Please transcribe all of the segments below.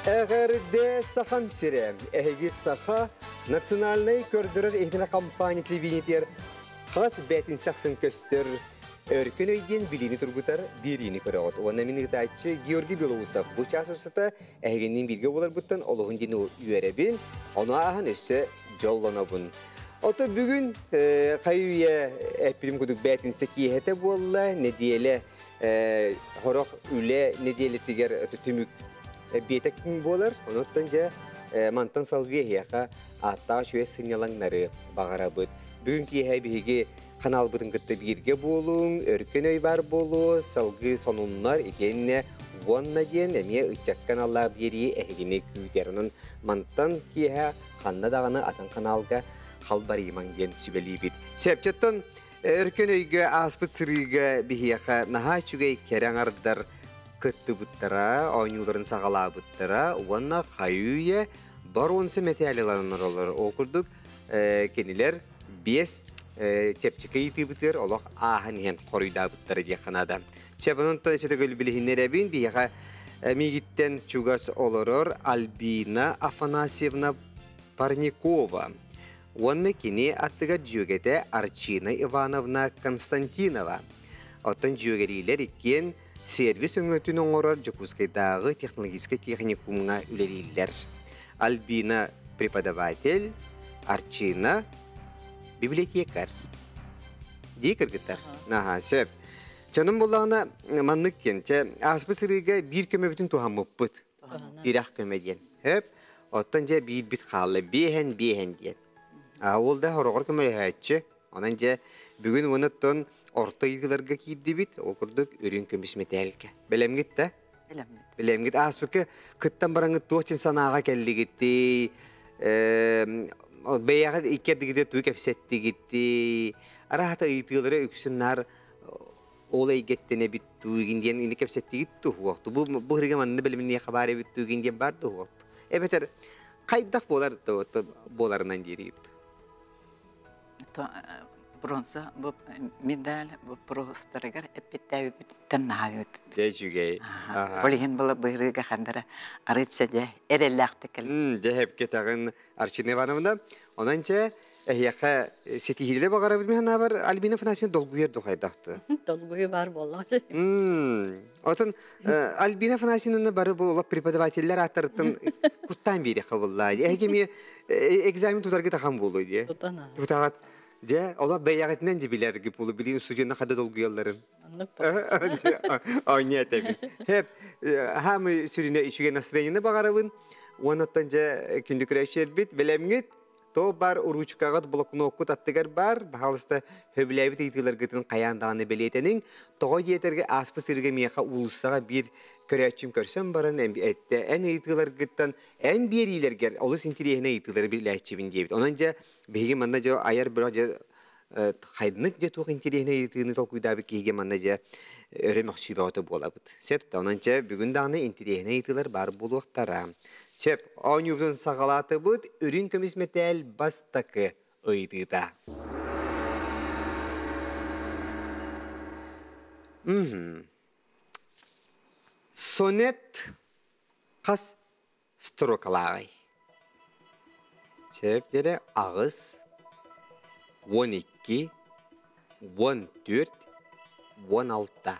Эҕэрдэ Сахам сирэ! Эһиги Саха национальнай көрдөрөр иһитинэ компания телевидениетигэр хас бээтинсэ ахсын көстөр Өркөн өй диэн билиини тургутар биэриини көрөҕүт. Уонна мин ыытааччы Георгий Белоусов бу чаас устата эһигинниин бииргэ буоларбыттан олуһун диэн үөрэбин, ону ааһан өссө дьоллонобун. Ото бүгүн хайы-үйэ эппитим курдук бээтинсэ киэһэтэ буолла, нэдиэлэ Хорох үлэ нэдиэлэтигэр түмүк биэтэк күн буолар. Онуттан дьэ мантан салгыы эһиэхэ ааттаах үчүгэй сынньалаҥнары баҕарабыт. Бүгүн киэһэ биһиги ханаалбытын кытта бииргэ буолуҥ, өркөн өй баар буолуо, салгыы сонуннар итиэннэ уонна диэн эмиэ ыччакка аналлаах биэрии эһигини күүтэр. Онон мантан киэһэ ханна даҕаны атын ханаалга халбарыйымаҥ диэн сүбэлиибит. Сөптөттөн Өркөн өйгө ааспыт сырыыга биһиэхэ наһаа үчүгэй кэрэ аҥардар кыттыбыттара, оонньууларын саҕалаабыттара уонна хайы-үйэ боруонса мэтээли ылан олороллор. Ол курдук кинилэр биэс чэпчэки ыйытыыбытыгар олох ааһан иһэн хоруйдаабыттара диэххэ наада. Сөп, онон сөтөгөл билиһиннэрэбин. Биһиэхэ миигиттэн чугас олорор Альбина Афанасьевна Парникова. Уонна кини аттыгар дьүөгэтэ Арчина Ивановна Константинова. Оттон дьүөгэлиилэр иккиэн сервис өҥөтүн оҥорор Дьокуускайдааҕы технологическай техникумҥа үлэлииллэр. Альбина преподаватель, Арчина библиотекарь. Дии кыргыттар. Аха, сөп. Чонум буллаҕына маннык диэн, чэ, ааспыт сырыыга биир көмөбүтүн туһаммыппыт. Тирэх көмө диэн. Хөп. Оттон дьэ биирбит хаалла. Биэһэн биэһэн диэн. А ол да хороҕор көмөлөһөөччү. Онон дьэ бүгүн уонуттан орто ыйгыларга киирдибит. Ол курдук үрүҥ көмүс мэтээлкэ. Бэлэмҥит да? Бэлэммит. Бэлэмҥит ааспыкка кыттан бараҥҥыт туох чин санааҕа кэллигиттий? Бэйэҕит икки ардыгытыгар тугу кэпсэттигиттий? Араата ыйытыылары үксүн наар ол эйгэттэн эбит дуу диэн ини кэпсэттигит туһуохту. Бу бу ырыга манна бэлэмниэхэ баар эбит дуу диэн баар туһуохту. Эбэтэр хайдах буолар буоларынан дииригит. Бронза бу медаль боппуруостарыгар эппиттээбиппититтэн наһаа Дьэ үчүгэй. Ол иһин была быһырыыга хандара арыычча дьэ эрэллээхтик кэлин. Дьэ хэпкэтэҕин Арчина Ивановна. Онон чэ эһиэхэ ситиһиилэри баҕарабыт мин санаабар Альбина Афанасьевна долгуйар духайдахты. Долгуйу бар буоллаҕа. Отон Альбина Афанасьевнаны бары бу преподавателлэр ааттарыттан куттаан биэриэххэ буллаа. Эһиги эмиэ экзамен тутарга тахан буолуо дии. Тутана. Тутаҕат. Дьэ, ола бэйэҕитинэн дьэ билэрги буолу билин студенна хада долгуйалларын. Оннук Оонньуу этэбин. Хеп, хаамы сүрүнэ үчүгэй настроениены баҕарабын. Уоннаттан дьэ күндү көрөөччүлэрбит бэлэмҥит То бар уруучукаҕыт блокноккут аттыгар бар, баһаалыста сөбүлээбит ыйытыыларгытын хайаан даҕаны бэлиэтэниҥ. Тоҕо диэтэргэ ааспыт сырыыга миэхэ уулуссаҕа биир көрөөччүм көрсөн баран эттэ, эн ыйытыыларгыттан эн биэриилэргэр олус интириэһинэй ыйытыылары билээччибин диэбит. Онон дьэ биһиги манна дьэ айар бөлөх дьэ хайднык дьэ туох интириэһинэй ыйытыыны толкуйдаабыт киһигэ манна дьэ өрө мөхсүү бөҕөтө буолабыт. Сөп да, онон дьэ бүгүн даҕаны интириэһинэй ыйытыылар баар буолуохтара. Сөп, оонньуубутун саҕалаатыбыт. Үрүҥ көмүс мэтээл бастакы ыйытыыта. Сонет хас строкалааҕый? Сөп диэри аҕыс, 12, 14, 16.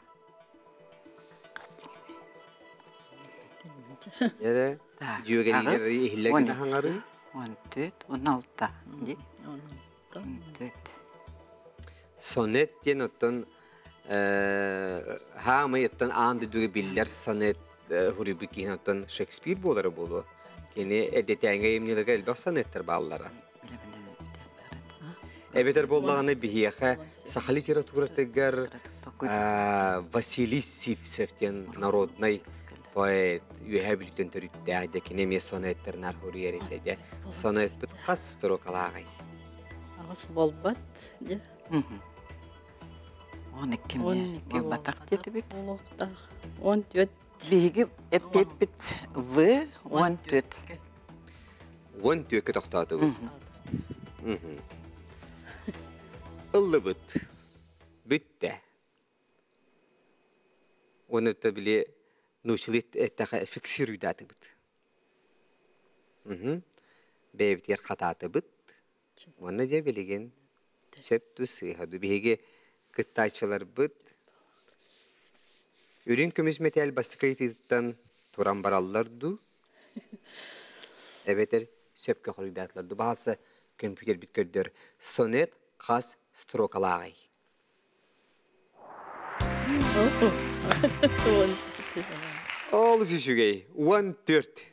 Эрэ дьүөгэлиилэр иһиллэр хаҥары. 14, 16. 14. Сонет диэн оттон хаамай оттон аан дойдуга биллэр сонет хуруйбут киһин оттон Шекспир буолара буолуо. Кини эдэтээҥҥэ айымньыларга элбэх сонеттар бааллара. Эбэтэр буоллаҕына биһиэхэ саха литературатыгар Василий Сивцев диэн народнай поэт үөһээ Бүлүүттэн төрүттээх дьэ кини эмиэ сонеттарынан хоруйар этэ дьэ сонетпыт хас строкалааҕый? Аҕыс буолбат дьэ. 12 эмиэ буолбатах диэтибит. Буолуохтаах. 14. Биһиги эппиэппит В 14. 14-кө тохтоотубут. Ыллыбыт. Бүттэ. Уонна били нууччалыы эттэхэ фиксируйдаатыбыт. Бэйэбитигэр хатаатыбыт. Уонна дьэ билигин сөп тус сыыһа ду биһиги кыттааччыларбыт үрүҥ көмүс мэтээл бастакы ыйытыытыттан туран бараллар дуу эбэтэр сөпкө хоруйдаатылар дуу баҕалса көмпүүтэрбит көрдөр сонет хас строкалааҕый? Олус үчүгэй. 14.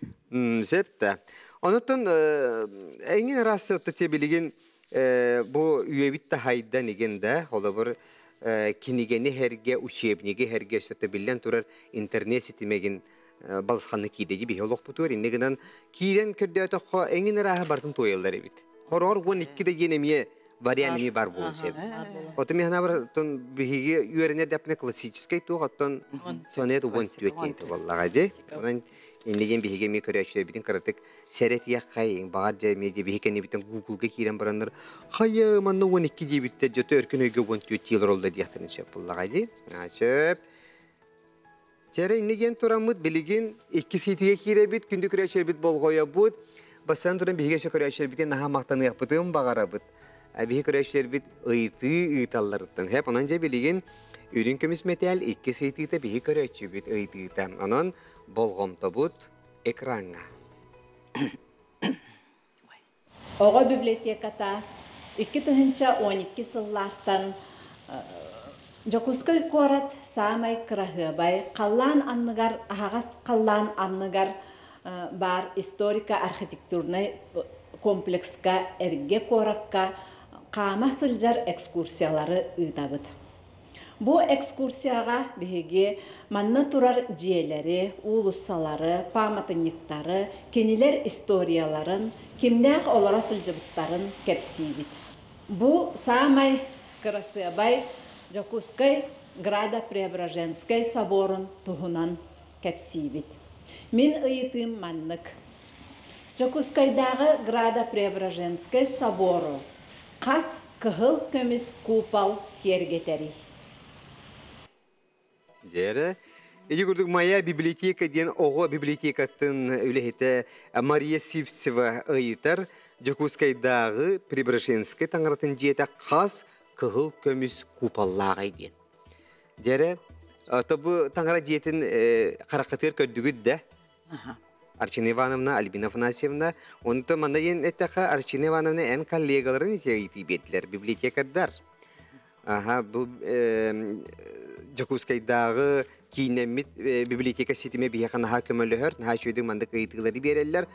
Сөп да. Онуттан эҥин араас те билигин бу үөбүт да хайдан игин да холобур кинигэни herге учебниги herге сөтө биллэн турар интернет ситимегин балысханны киидэги биһи олохпутугар инне гынан киирэн көрдөөтөххө эҥин арааһы бартын туойаллар эбит. Хороор 12 да диэн эмиэ вариант эмиэ бар буолуон сөп. Оту мен ханабар оттон биһиги үөрэнэр дэппинэ классическай туох оттон сонет 14 диэти буоллаҕа дии. Онон иннигин биһиги эмиэ көрөөччүлэрбитин кыратык сэрэтиэх хайын баҕар дьэ эмиэ дьэ биһи кэннибитин Google-га киирэн бараннар хайа манна 12 диэбиттэр дьото өркөн өйгө 14 диэлэр олла диэхтэрин сөп буоллаҕа дии. Сөп. Чэрэ инни диэн тураммыт билигин икки сиитигэ киирэбит, күндү көрөөччүлэрбит болҕойобут. Бастаан туран биһиги өссө көрөөччүлэрбитин наһаа махтаныахпытын баҕарабыт. Биһи көрөөччүлэрбит ыйытыы ыыталларыттан. Хэп, онон дьэ билигин үрүҥ көмүс мэтээл икки ыйытыыта биһи көрөөччүбүт ыйытыыта. Онон болҕомтобут экраҥҥа. Оҕо библиотеката 2012 сыллаахтан Дьокуускай куорат саамай кыраһыабай халлаан анныгар аһаҕас халлаан анныгар баар историко-архитектурнай комплекска эргэ куоракка хаама сылдьар экскурсиялары ыытабыт. Бу экскурсияҕа биһиги манна турар дьиэлэри, уулуссалары, пааматынньыктары, кинилэр историяларын, кимнээх олоро сылдьыбыттарын кэпсиибит. Бу саамай кырасыабай Дьокуускай Градо-Преображенскай соборун туһунан кэпсиибит. Мин ыйытыым маннык. Дьокуускайдааҕы Градо-Преображенскай собору Хас кыһыл көмүс купол киэргэтэрий? Дьэрэ. Ити курдук Моя библиотека диэн оҕо библиотекатын үлэһитэ Мария Сивцева ыйытар Дьокуускайдааҕы Преображенскай таҥаратын дьиэтэ хас кыһыл көмүс куполлааҕый диэн. Дьэрэ, тобу таҥара дьиэтин хараххытыгар көрдүгүт да? Арчина Ивановна, Альбина Афанасьевна, онто манна диэн эттэххэ, Арчина Ивановна эн коллегаларын ити ыйытыы биэрдилэр, библиотекардар. Аха, бу Дьокуускайдааҕы кииннэммит библиотека ситимэ биһиэхэ наһаа көмөлөһөр, наһаа үчүгэйдик маннык ыйытыылары биэрэллэр.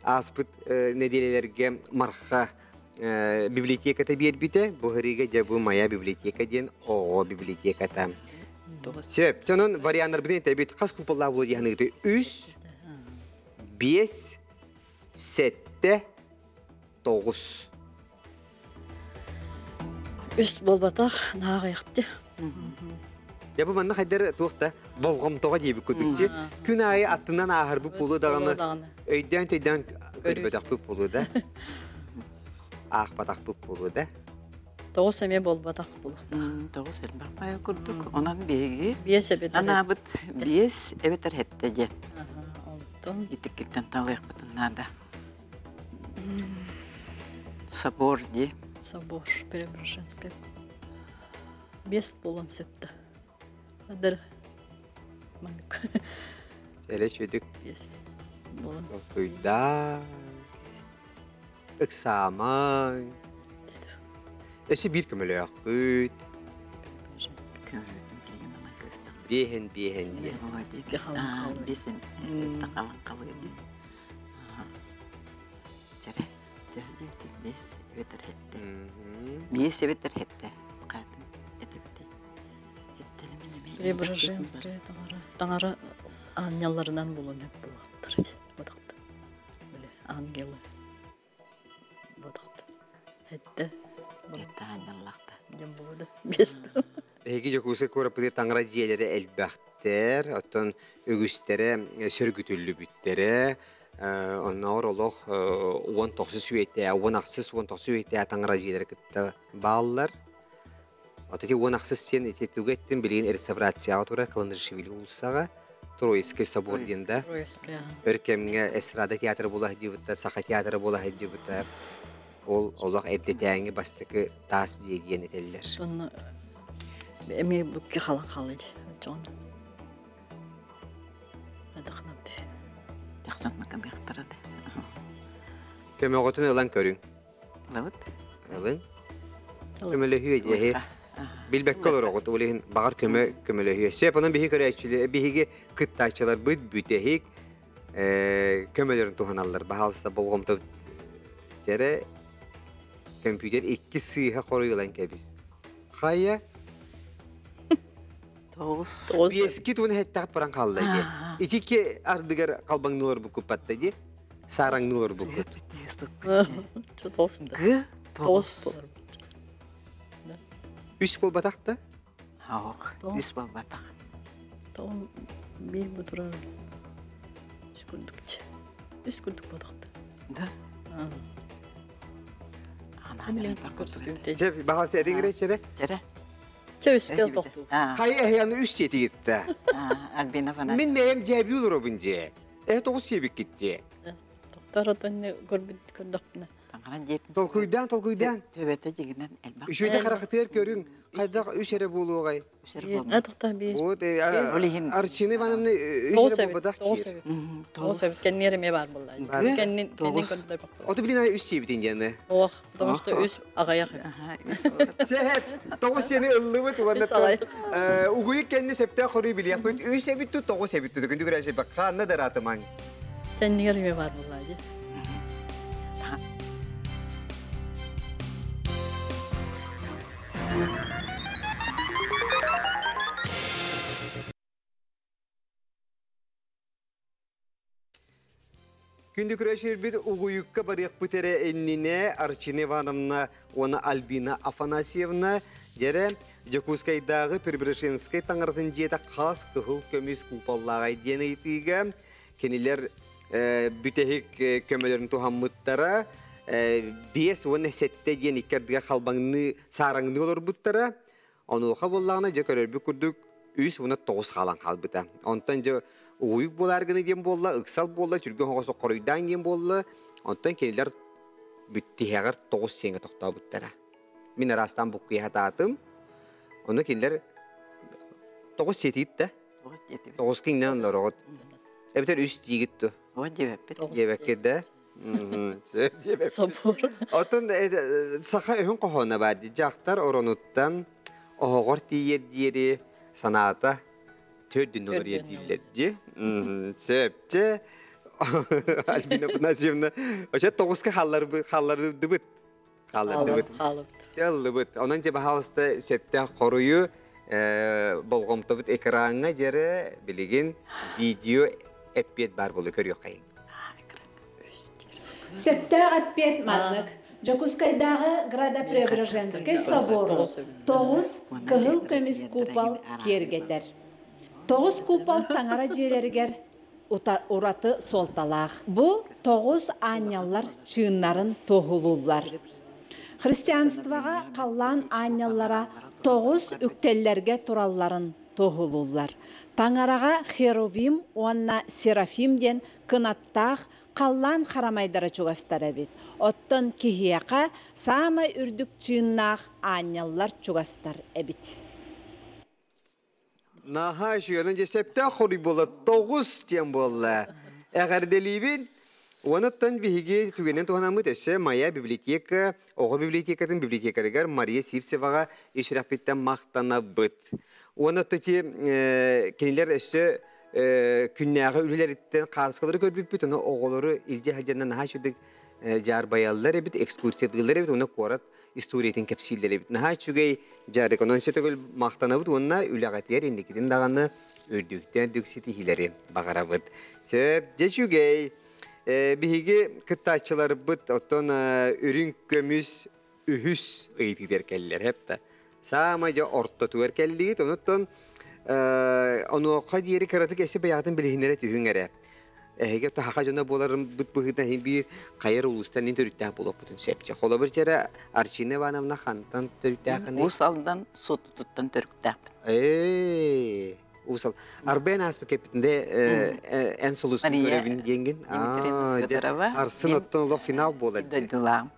Ааспыт нэдиэлэлэргэ Марха библиотеката биэрбитэ. Бу һырыыга дьэ бу Майа библиотека диэн оҕо библиотеката. Сөп. Дьонон варианнарбытын этэбит. Хас куполлаах буолуо дии саныыгыт? Үс, биэс, сэттэ, тоҕус. Үс буолбатах, нааҕыйахты. Дьэ бу манна хайдар туох да болҕомтоҕо диэбит курдук күн аайы аттынан ааһарбыт буолуо даҕаны өйдөөн төйдөөн көрбөтөхпүт буолуо да аахпатахпыт буолуо да Тоҕус эмиэ буолбатах буолуохтаах. Тоҕус элбэх баайа курдук. Онон биһиги Биэс эбэтэр анаабыт биэс эбэтэр сэттэ диэн. Онтон Итиккиттэн талыахпытын наада. Собор дии. Собор Преображенскай. Биэс буолуон сөп да. Адар маннык. Элэ чүдүк Биэс буолан. Толкуйдаа. Ыксаамаҥ. Өссө биир көмөлөөхпүт. Биэһин биэһин диэн. Биэһин халан халыы дии. Чэрэ, төһө биэс эбэтэр хэттэ. Биэс эбэтэр хэттэ. Хаатын этэбитий. Преображенская таҥара. Таҥара аанньалларынан булан эп булаттар. Батахта. Били ангелы. Батахта. Этте. Этте аанньаллахта. Дьон булуда. Бес. Эһиги Дьокуускай куораппытыгар таҥара дьиэлэрэ элбэхтэр, оттон үгүстэрэ сөргүтүллүбүттэрэ, оннооҕор олох 19 үйэтээ, 16 19 үйэтээ таҥара дьиэлэрэ кытта бааллар. От ити 16 диэн ити тугу эттим билигин реставрацияҕа турар Каландришвили уулуссаҕа. Троицкий собор диэн да. Троицкий. Өр кэмҥэ эстрада театра буола сылдьыбыта, саха театра буола сылдьыбыта. Ол олох эрдэтээҥи бастакы таас дьиэ диэн этэллэр. Онно эмиэ букки халан халый дьон. Адахнабды. Тахсан макамыахтара да. Көмөҕөтүн ылан көрүҥ. Ылабыт. Ылын. Көмөлөһүө дьэһи. Билбэккэ олороҕут, ол иһин баҕар көмө көмөлөһүө. Сөп, онон биһи көрөөччүлэр, биһиги кыттааччыларбыт бүтэһик көмөлөрүн туһаналлар. Баһаалыста болҕомто дьэрэ компьютер икки сыыһа хоруйулан кэбис. Хайа? Тоҕус. Биэски туун хэттэхт баран хаалла дии. Ити ардыгар халбаҥныылар буккуппатта дии. Саараҥныылар буккут. Г тоҕус. Үс буолбатах да? Ох, үс буолбатах. Тоҕум биир бу турар үс курдук үс курдук буолбатах Да. Чэ, баҕас эриҥ чэрэ. Чэрэ. Чэ үстэл тохтуу. Хайа эһэни үс сиэтигитта. Альбина Афанасьевна. Мин бэйэм дьээбүү олоробун дьээ. Эһэ тоҕус сиэбиккит дьээ. Тохтор отонне көрбүт көрдөхпүнэ. Таҥара дьиэтин. Толкуйдаан, толкуйдаан. Төбөтө дьигинэн элбэх. Үчүгэй харахытыгар көрүҥ. Хайдах үс эрэ буолуоҕай? Үс эрэ буолуоҕай. Тохтор биир. Вот, Арчина Ивановна үс эрэ буолбатах диир. Тоҕус эбит. Кэннигэр эмиэ баар буолла. Кэннин кэннин көрдөй Ото билин ай үс сиэбитин диэни. Ох, потому что үс аҕыйах. Сэһэт, тоҕус сиэни ыллыбыт уонна угуйук кэнни сөптөөх хоруй билиэхпит. Үс эбит ту, тоҕус эбит ту. Күндү көрөөччү ханна да ыраатымаҥ. Кэннигэр эмиэ баар буолла дии. Күндү көрөөччүлэрбит угуйукка барыахпыт эрэ иннинэ Арчина Ивановна уонна Альбина Афанасьевна дьэрэ Дьокуускайдааҕы Преображенскай таҥаратын дьиэтэ хас кыһыл көмүс куполлааҕай диэн ыйытыыга кинилэр бүтэһик көмөлөрүн туһаммыттара 5 уонна 7 диэн икки ардыгар халбаҥныы саараҥныы олорбуттара. Онуоха буоллаҕына дьэ көрөрбүт курдук 3 уонна 9 хаалан хаалбыта. Онтон дьэ угуйук буолаар гына диэн буолла, ыксал буолла, түргэн оҕос хоруйдаан диэн буолла. Онтон кинилэр бүттиһэҕэр тоҕус сиэҥэ тохтообуттара. Мин араастаан буккуйа сатаатым. Ону кинилэр тоҕус сиэтиит да. Тоҕус киннэн олороҕут. Эбэтэр үс диигит ту. О диэбэппит. Диэбэккит да. Собор. Оттон саха өһүн хоһооно баар дии. Дьахтар оронуттан оһоҕор тиийэр диэри санаата төрдүн олоруйа дииллэр дии. Сөп. Чэ, Альбина Афанасьевна, оча тоҕуска халлардыбыт. Халлардыбыт. Хаалыбыт. Чаллыбыт. Онон же баһаалыста сөптөөх хоруйу болҕомтобут экраҥҥа дьэрэ билигин видео эппиэт баар буолу көрүөххэйиҥ. Сөптөөх эппиэт маннык. Дьокуускайдааҕы Градопреображенскай собору тоҕус кыһыл көмүс купол киэргэтэр. Тоҕус купол таҥара дьиэлэригэр ураты суолталаах. Бу тоҕус аанньаллар чыыннарын туоһулууллар. Христианствоҕа халлаан аанньаллара тоҕус үктэллэргэ туралларын туоһулууллар. Таҥараҕа Херувим уонна Серафим диэн кынаттаах халлаан харамайдара чугастар эбит. Оттон киһиэхэ саамай үрдүк чыыннаах аанньаллар чугастар эбит. Наһаа үчүгэй. Дьэ сөптөөх хоруй буолла. Тоҕус диэн буолла. Эҕэрдэлиибин. Онуттан биһиги түгэнин туһанаммыт өссө Майа библиотека, оҕо библиотекатын библиотекарыгар Мария Сивцеваҕа ис сүрэхпиттэн махтанабыт. Уонна ити кинилэр өссө күннээҕи үлэлэриттэн хаарыскалары көрбүппүт, ону оҕолору илдьэ сылдьанна наһаа үчүгэй дьаарбайаллар эбит, экскурсиялыыллар эбит, уонна куорат историятын кэпсииллэр эбит. Наһаа үчүгэй дьарык. Онон сөтөгүл махтанабыт уонна үлэҕитигэр инникитин даҕаны үрдүктэн үрдүк ситиһиилэри баҕарабыт. Сөп, дьэ үчүгэй. Биһиги кыттааччыларбыт оттон үрүҥ көмүс үһүс ыйытыытыгар кэллэр хепта. Саамай дьэ ортотугар кэллигит, онуттан онуоха диэри кыратык эси бэйэҕитин билиһиннэрэ түһүҥ эрэ. Эһиги таһаха дьоно буоларбыт быһыытынан иһин биир хайар улуустан ин төрүттээх буолуохпутун сөп. Холобур дьэрэ Арчина Ивановна хантан төрүттээххиний? Уус Алдан Суоттутуттан төрүттээхпит. Ээ, Уусал. Арбен ааспы кеппитинде эн сулус көрөбүн диэнгин. Арсын оттон олох финал буолар. Дойдулаам.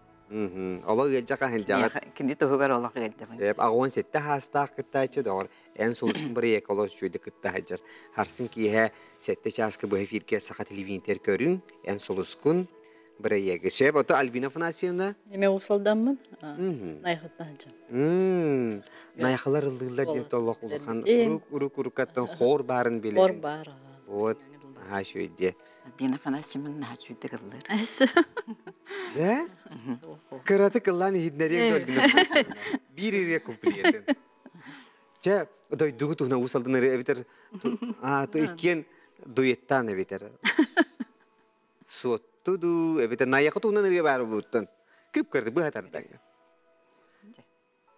Олох ыалдьа хаһын Кини туһугар олох ыалдьабын. Сеп аҕуон сетте хаастаах кыттааччы доҕор эн сулускун бырайыак олох үчүгэйдик кытта сылдьар. Харсын киэһэ 7 чааска быһа эфиргэ саха телевидениетигэр көрүҥ эн сулускун бырайыагы. Сөп, ото Альбина Афанасьевна? Эме усалдаммын. Найхаттан сылдьам. Найхалар ыллыыллар диэн толох улахан урук урук урукаттан хор баарын билэр. Хор баар. Вот, наһаа үчүгэй Альбина Афанасьевна наһаа үчүгэйдик ыллыыр. Да? Кыратык ыллаан иһитинэриэҥ Альбина Афанасьевна. Биир ырыа куплетын. Чэ, дойдугу туһуна уус алдан ырыа эбитер иккиэн дуэттаан эбитер. Суотту дуу, эбитер найаха туһунан ырыа баар улууттан. Кып-кырды быһа тардаҥҥа.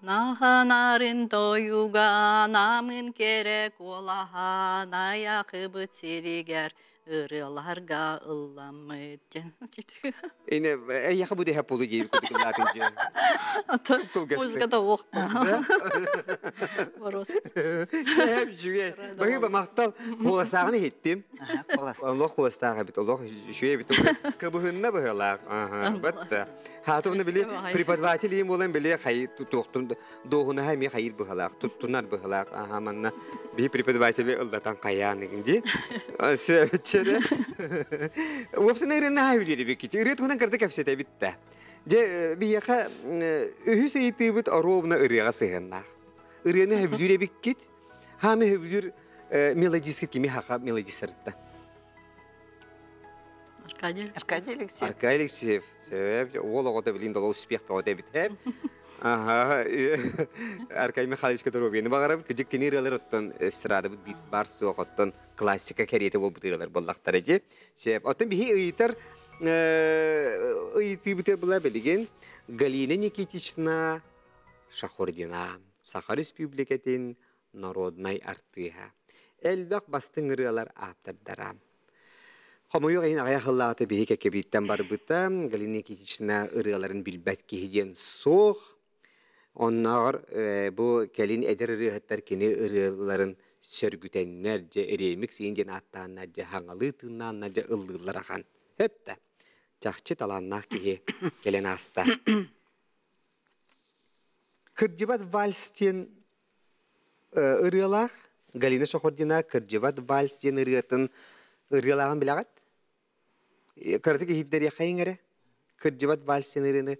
Наханарын тойуга намын кэрэ куолаһа найахыбыт сиригэр ырыаларга ылламмыт диэн. Ине эйиэхэ бу дэһэ пулу диир курдук ыллаатын дьиэ. Атын музыка да уох. Борос. Чэһэм үчүгэй. Баһыыба махтал. Куоластааҕын иһиттим. Олох куоластаах эбит, олох үчүгэй эбит. Кыбыһынна быһыылаах. Батта. Хаатыны били преподаватель им болан били хай туохтун дуоһунаһа эмиэ хайыр быһалаах, туттунар быһалаах. Аха манна биһи преподаватели ыллатан хайаан ди. Сөбүччэрэ. Уопсана ырыана билири бикки. Ырыа туһунан кырда кэпсэтэбит да. Дьэ биһиэхэ үһүс ыйытыыбыт оруобуна ырыаҕа сыһыаннаах. Ырыаны хөбүлүүр эбиккит. Хаамы хөбүлүүр мелодистка кими хаха мелодистарытта? Аркадий Аркадий Алексеев. Аркадий Алексеев. Сөп. Уол оҕото билин долу успех бөҕөтө эбит. Аха. Аркадий Михайловичка доруобуйаны баҕарабыт. Кыдьык кини ырыалар оттон эстрадабыт биир бар суох оттон классика кэриэтэ буолбут ырыалар буоллахтара дии. Сөп. Оттон биһи ыйытар ыйытыыбытыгар була билигин Галина Никитична Шахурдина Саха Республикатын народнай артыыһа. Элбэх бастыҥ ырыалар ааптардара. Хомойуох иһин аҕыйах сыллааҕыта биһи кэккэбииттэн барбыта, Галина Никитична ырыаларын билбэт киһи диэн суох. Оннооҕор бу кэлин эдэр ырыаһыттар кини ырыаларын сөргүтэннэр, дьэ ремикс иин диэн ааттааннар, дьэ хаҥалыы тыыннааннар, дьэ ыллыыллар ахан. Хөп да, чахчы талааннаах киһи кэлэн ааста. Кырдьыбат вальс диэн ырыалаах Галина Шахурдина «Кырдьыбат вальс» диэн ырыатын ырыалааҕын билэҕит? Кыратык иһиттэриэххэйиҥ эрэ. «Кырдьыбат вальс» диэн ырыаны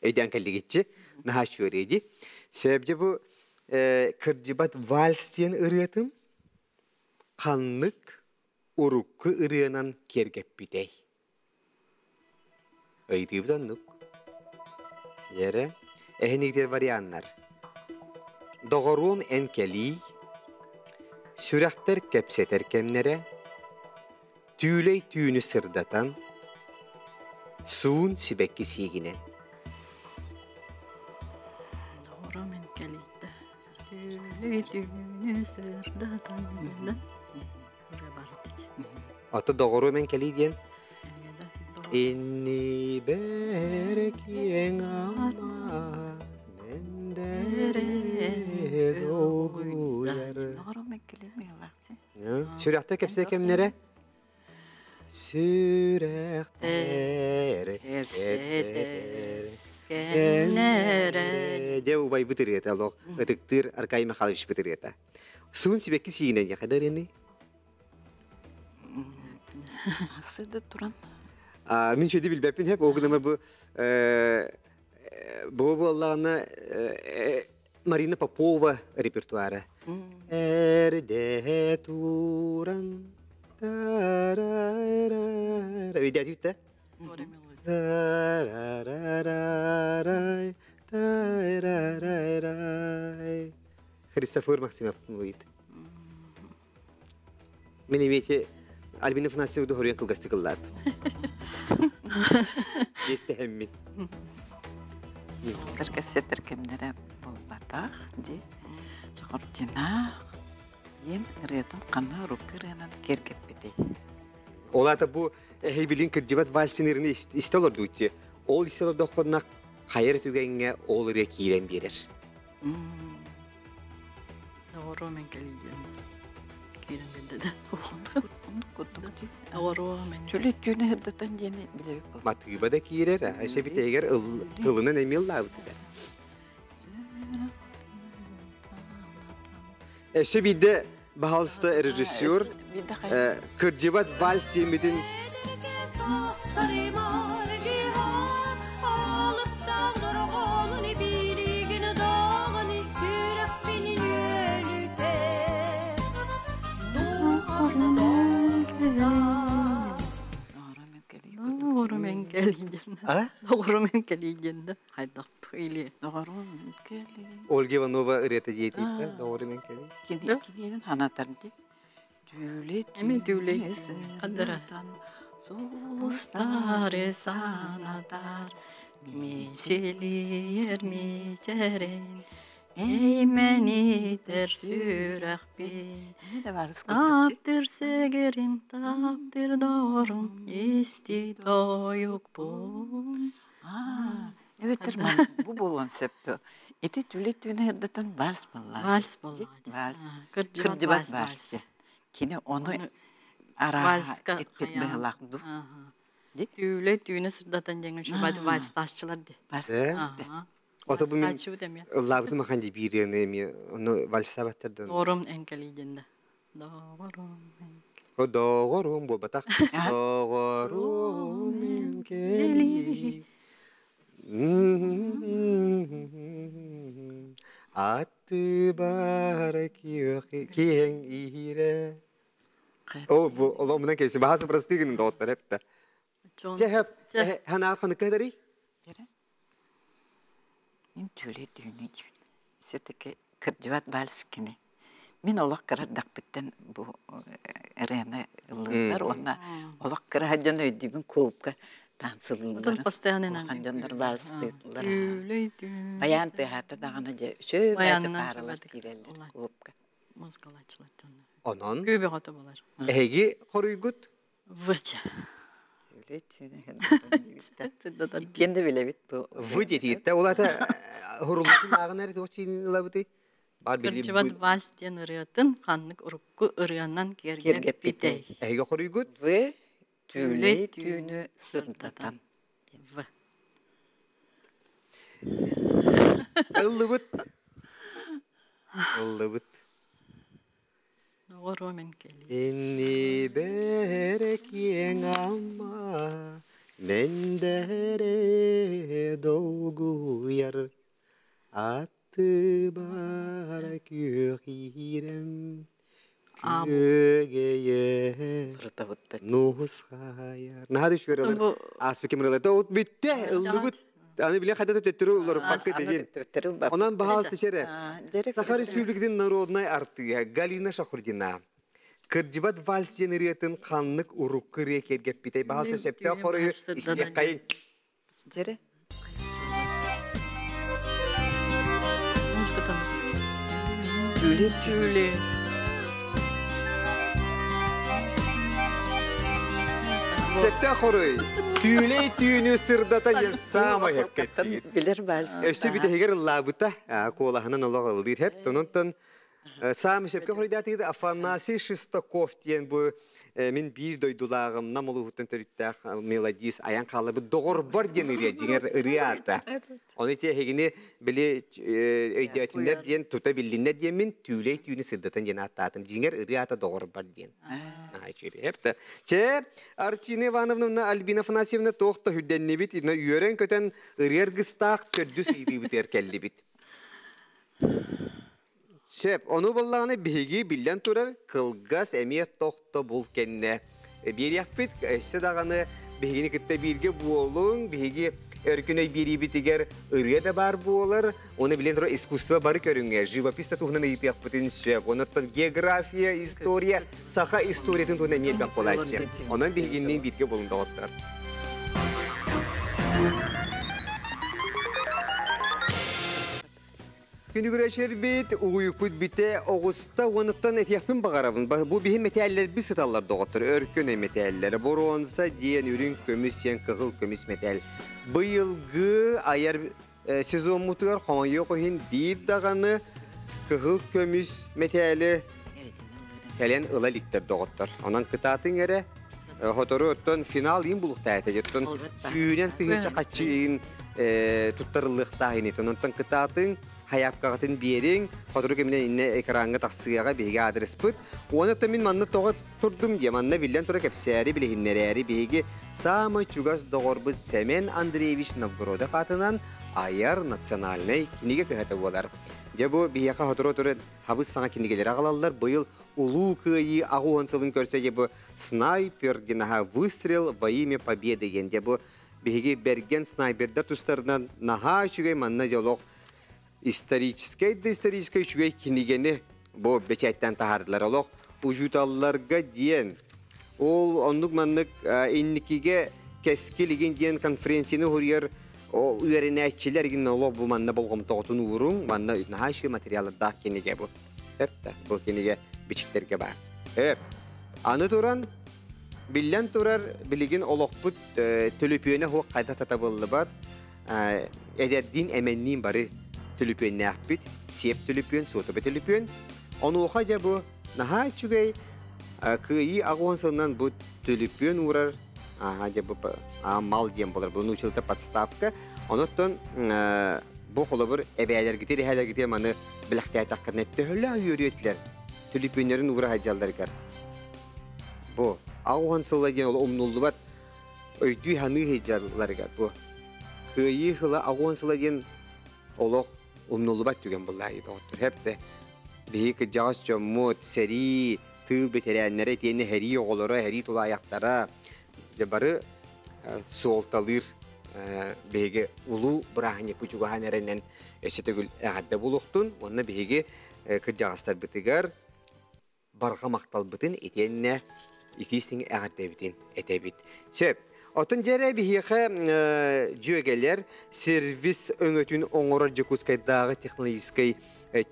өйдөөн кэллигиччи наһаа үчүгэй Сөбдьэ бу кырдьыбат вальс диэн ырыатын ханнык урукку ырыанан киэргэппитэй? Ыйытыыбыт оннук. Дьэрэ, эһинигитер варианнар. Доҕоруом эн кэлиий, сүрэхтэр кэпсэтэр кэмнэрэ, Түүлэй түүнү сырдатан, суун сибэкки сиигинэн. Доҕорум эн кэлиитэ, түүлэй түүнү сырдатан ырыа баар этэ. Ото доҕоруом эн кэлии диэн Иннибэр киэҥ амма мэндэрэ долгуйар. Доҕорум эн кэлии мыалаахсы. Сүрэхтэр кэпсэ кэмнэрэ Сүрэхтэр кэпсэтэр кэмнэрэ Дьэ убайбыт ырыата олох ытыктыыр Аркадий Михайловичпыт ырыата. Суун сибэкки сиинэн яхада ырыаны? Сыды туран. Мин чөйдү билбэппин хеп, ол гынан бу бу буоллаҕына Марина Попова репертуара. Эрдэ туран Өйдөөтүт Христофор Максимов мулуит. Мен имете Альбина Афанасьева хоруйан кылгастык ыллаат. Естэһэммин. Кэпсэтэр кэмнэрэ буолбатах. Ди Шахурдина диэн ырыатын ханна урукку ырыанан киэргэппитэй? Ол аата бу эһэйбилин кырдьыбат вальсын ырыны истэ олордуутти. Ол истэ олордоххуна хайар түгэҥҥэ ол ырыа киирэн биэрэр. Оҕоруо мен кэлийдиэн киирэн биэрдэ да. Оннук курдук дии. Оҕоруо мен. Чөлө түүнэ сырдатан диэни билэбит буолла. Матыыба да киирэр, өссө битэйигэр тылынан эмиэ ыллаабыт этэ. Өссө биирдэ баһаалыста режиссер кырдьыбат вальс сиэммитин Оҕору мен кэлии диэн да хайдах или Доҕорум мен кэлии. Ольга Иванова ырыата диэтииттэ доҕору мен кэлии. Киниэнин ханатар ди. Түүлэ Эми түүлэ хандара. Сулустары санатар мичилиер мичерин эймэнитер сүрэхпин таптыр сэгерим таптыр доҕорум исти тойукпун. Эбэтэр бу буолуон сөптө. Ити түлэ түүнэ ырдатан вальс буолла. Вальс буолла. Вальс. Кырдьыбат вальс. Кини ону арааһа эппит быһылаах ду. Түүлэ түүнэ сырдатан диэҥ үчүгэй вальс таасчылар ди. Вальс. Ото бу мин ыллаабытым ахан ди биириэни эми ону вальсабаттардан. Доҕорум эҥкэлийдин да. Доҕорум Доҕорум буолбатах. Доҕорум эҥкэлий. Аты бар киэҥ иһирэ. О, бу оломунан кэпси баһасы просты гынын доҕоттор эптэ. Чэ, хэп, ханаат ханыкка хедарий? Мин түөлэ түүнү диибин. Все-таки кырдьыбат вальс кини. Мин олох кырардахпыттан бу ырыаны ыллыыллар уонна олох кыра дьон өйдүүбүн клубка танцылыыллар. Постоянно Улахан дьоннор вальстыыллар. Түүлэй түүн. Баян тыаһаата даҕаны дьэ үчүгэй пааралар киирэллэр клубка. Музыкалааччылар дьоннор. Онон Күүбэ хото болар. эһиги хоруйгут Выча. Түөлэ түүнү Иккиэн да билэбит бу. В диэтигиттэ улата хуруллутун ааҕын эрэ туох чиинин ылабытый? Бар били Кырдьыбат вальс диэн ырыатын ханнык урукку ырыанан киэргэппитэй? Эһиги хоруйгут В түлэй түүнү сырдатан. В. Ыллыбыт. Ыллыбыт. Доҕоруо мен кэлии. Иннибэр киэҥ ама мэндэрэ долгуйар аттыбар күөх иирэм күөгэйэ нуһусхайар. Наһаа да үчүгэй ааспыт кем ырылата от бүттэ ыллыбыт. Аны биле хадата төттөрү уларыппакка дедин. Онон баһаалысты шере. Саха Республикатын народнай артыыһа Галина Шахурдина. Кырдьыбат вальс диэн ырыатын ханнык урукку ырыа киэргэппитэй баһаалыста сөптөөх хоруйу истиэххэйиҥ. Дьэрэ. Түлэ түлэ. Сөптөөх хоруй. Түүлэй түүнү сырдата диэн саамай хэпкэттиир. Билэр вальс. Өссө бүтэһигэр ыллаабыта куолаһынан олох ыллыыр хэп. Онон саамай сөпкө хоруйдаатыгыт Афанасий Шестаков диэн бу мин биир дойдулааҕым Нам улууһуттан төрүттээх мелодист аян хаалларбыт доҕорбор диэн ырыа дьиҥэр ырыа аата. Ону ити эһигини били өйдөөтүннэр диэн тута биллиннэр диэммин түүлэй түүнү сырдатан диэн ааттаатым. Дьиҥэр ырыа аата доҕорбор диэн. Үчүгэй. Чэ, Арчина Ивановна Альбина Афанасьевна туох да үрдэннибит, үөрэн-көтөн ырыа аргыстаах төрдүс ыйытыыбытыгар кэллибит. Сөп, ону буоллаҕына биһиги биллэн турар кылгас эмиэ тохтобул кэннэ биэриэхпит. Өссө даҕаны биһигини кытта бииргэ буолуҥ, биһиги өркүн өй биэриибитигэр ырыа да баар буолар. Оны билэн турар искусство бары көрүҥэ, живопись да туһунан ыйытыахпытын сөп. Онуттан география, история, саха историятын туһунан эмиэ элбэх буолааччы. Онон биһигинниин бииргэ буолуҥ доҕоттор. Күнүгүрөчөрбит, угуйукпут бите оҕуста уонуттан этиэхпин баҕарабын. Бу биһи мэтээллэрбит сыталлар доҕоттор. Өркөн мэтээллэр. Боруонса диэн үрүҥ көмүс сиэн кыһыл көмүс мэтээл. Быйылгы айар сезоммутугар хомойуох иһин биир даҕаны кыһыл көмүс мэтээли кэлэн ыла иликтэр доҕоттор. Онон кытаатыҥ эрэ хотору оттон финал иин булуктаата оттон сүүнэн тыһыынча хаччы иин туттарыллыахтаах инитин. Онтон кытаатыҥ хайаапкаҕытын биэриҥ, хотору кэминэн иннэ экраҥҥа тахсыаҕа биһиги аадырыспыт. Уонна оттон мин манна тоҕо турдум диye, манна биллэн тура кэпсээри билиһиннэрээри биһиги саамай чугас доҕорбут Сэмэн Андреевич Новгородов аатынан айар национальнай кинигэ кыһата буолар. Дьэ бу биһиэхэ сотору-сотору хабыс саҥа кинигэлэри аҕалаллар. Быйыл Улуу Кыайыы 80 сылын көрсө дьэ бу снайпер динаха выстрел во имя победы диэн дьэ бу биһиги бэргэн снайпердар тустарынан наһаа үчүгэй манна дьэ олох историческай да историческай үчүгэй кинигэни бу бэчээттээн таһаардылар олох учууталларга диэн ол оннук маннык инникигэ кэскил игин диэн конференцияны уһуруйар үөрэнээччилэр игин олох бу манна болҕомтоҕутун ууруҥ манна наһаа үчүгэй материаллардаах кинигэ бу Эп бу кинигэ бичиктэргэ баар. Эп. Аны туран, биллэн турар, билигин олохпут төлөпүөнэ суох хайда татабыллыбат. Эдэрдиин эмэнниин бары төлөпүөннээхпит. Сиэп төлөпүөн, суотаба төлөпүөн. Онуоха дьэ бу наһаа үчүгэй кыайыы аҕуон сылынан бу төлөпүөн уурар аха дьэ бу мал диэн болар бу научилта подставка. Онуттан бу холобур эбээлэргитир эһээлэргитир маны бэлэхтээтэххинэ төһөлөөх үөрүөтүлэр түлүпүөннэрин уура сылдьалларыгар. Бу аҕуһан сыла диэн ол умнуллубат өйдүү саныы сылдьалларыгар бу кыайыы сыла аҕуһан сыла диэн олох умнуллубат түгэн буллаайы доҕоттор хэпте биһи кырдьаҕас дьоммут сэрии тыыл бэтэрээннэрэ итиэннэ сэрии оҕолоро сэрии тулаайахтара дьэ бары суолталыыр биһиги улуу бырааһынньыкпыт чугаһаан эрэнэн өссө төгүл эҕэрдэ буолуохтун уонна биһиги кырдьаҕастарбытыгар барҕа махталбытын итиэннэ итиистиҥ эҕэрдэбитин этэбит. Сөп. Оттон дьэрэ биһиэхэ дьүөгэлэр сервис өҥөтүн оҥорор Дьокуускайдааҕы технологическай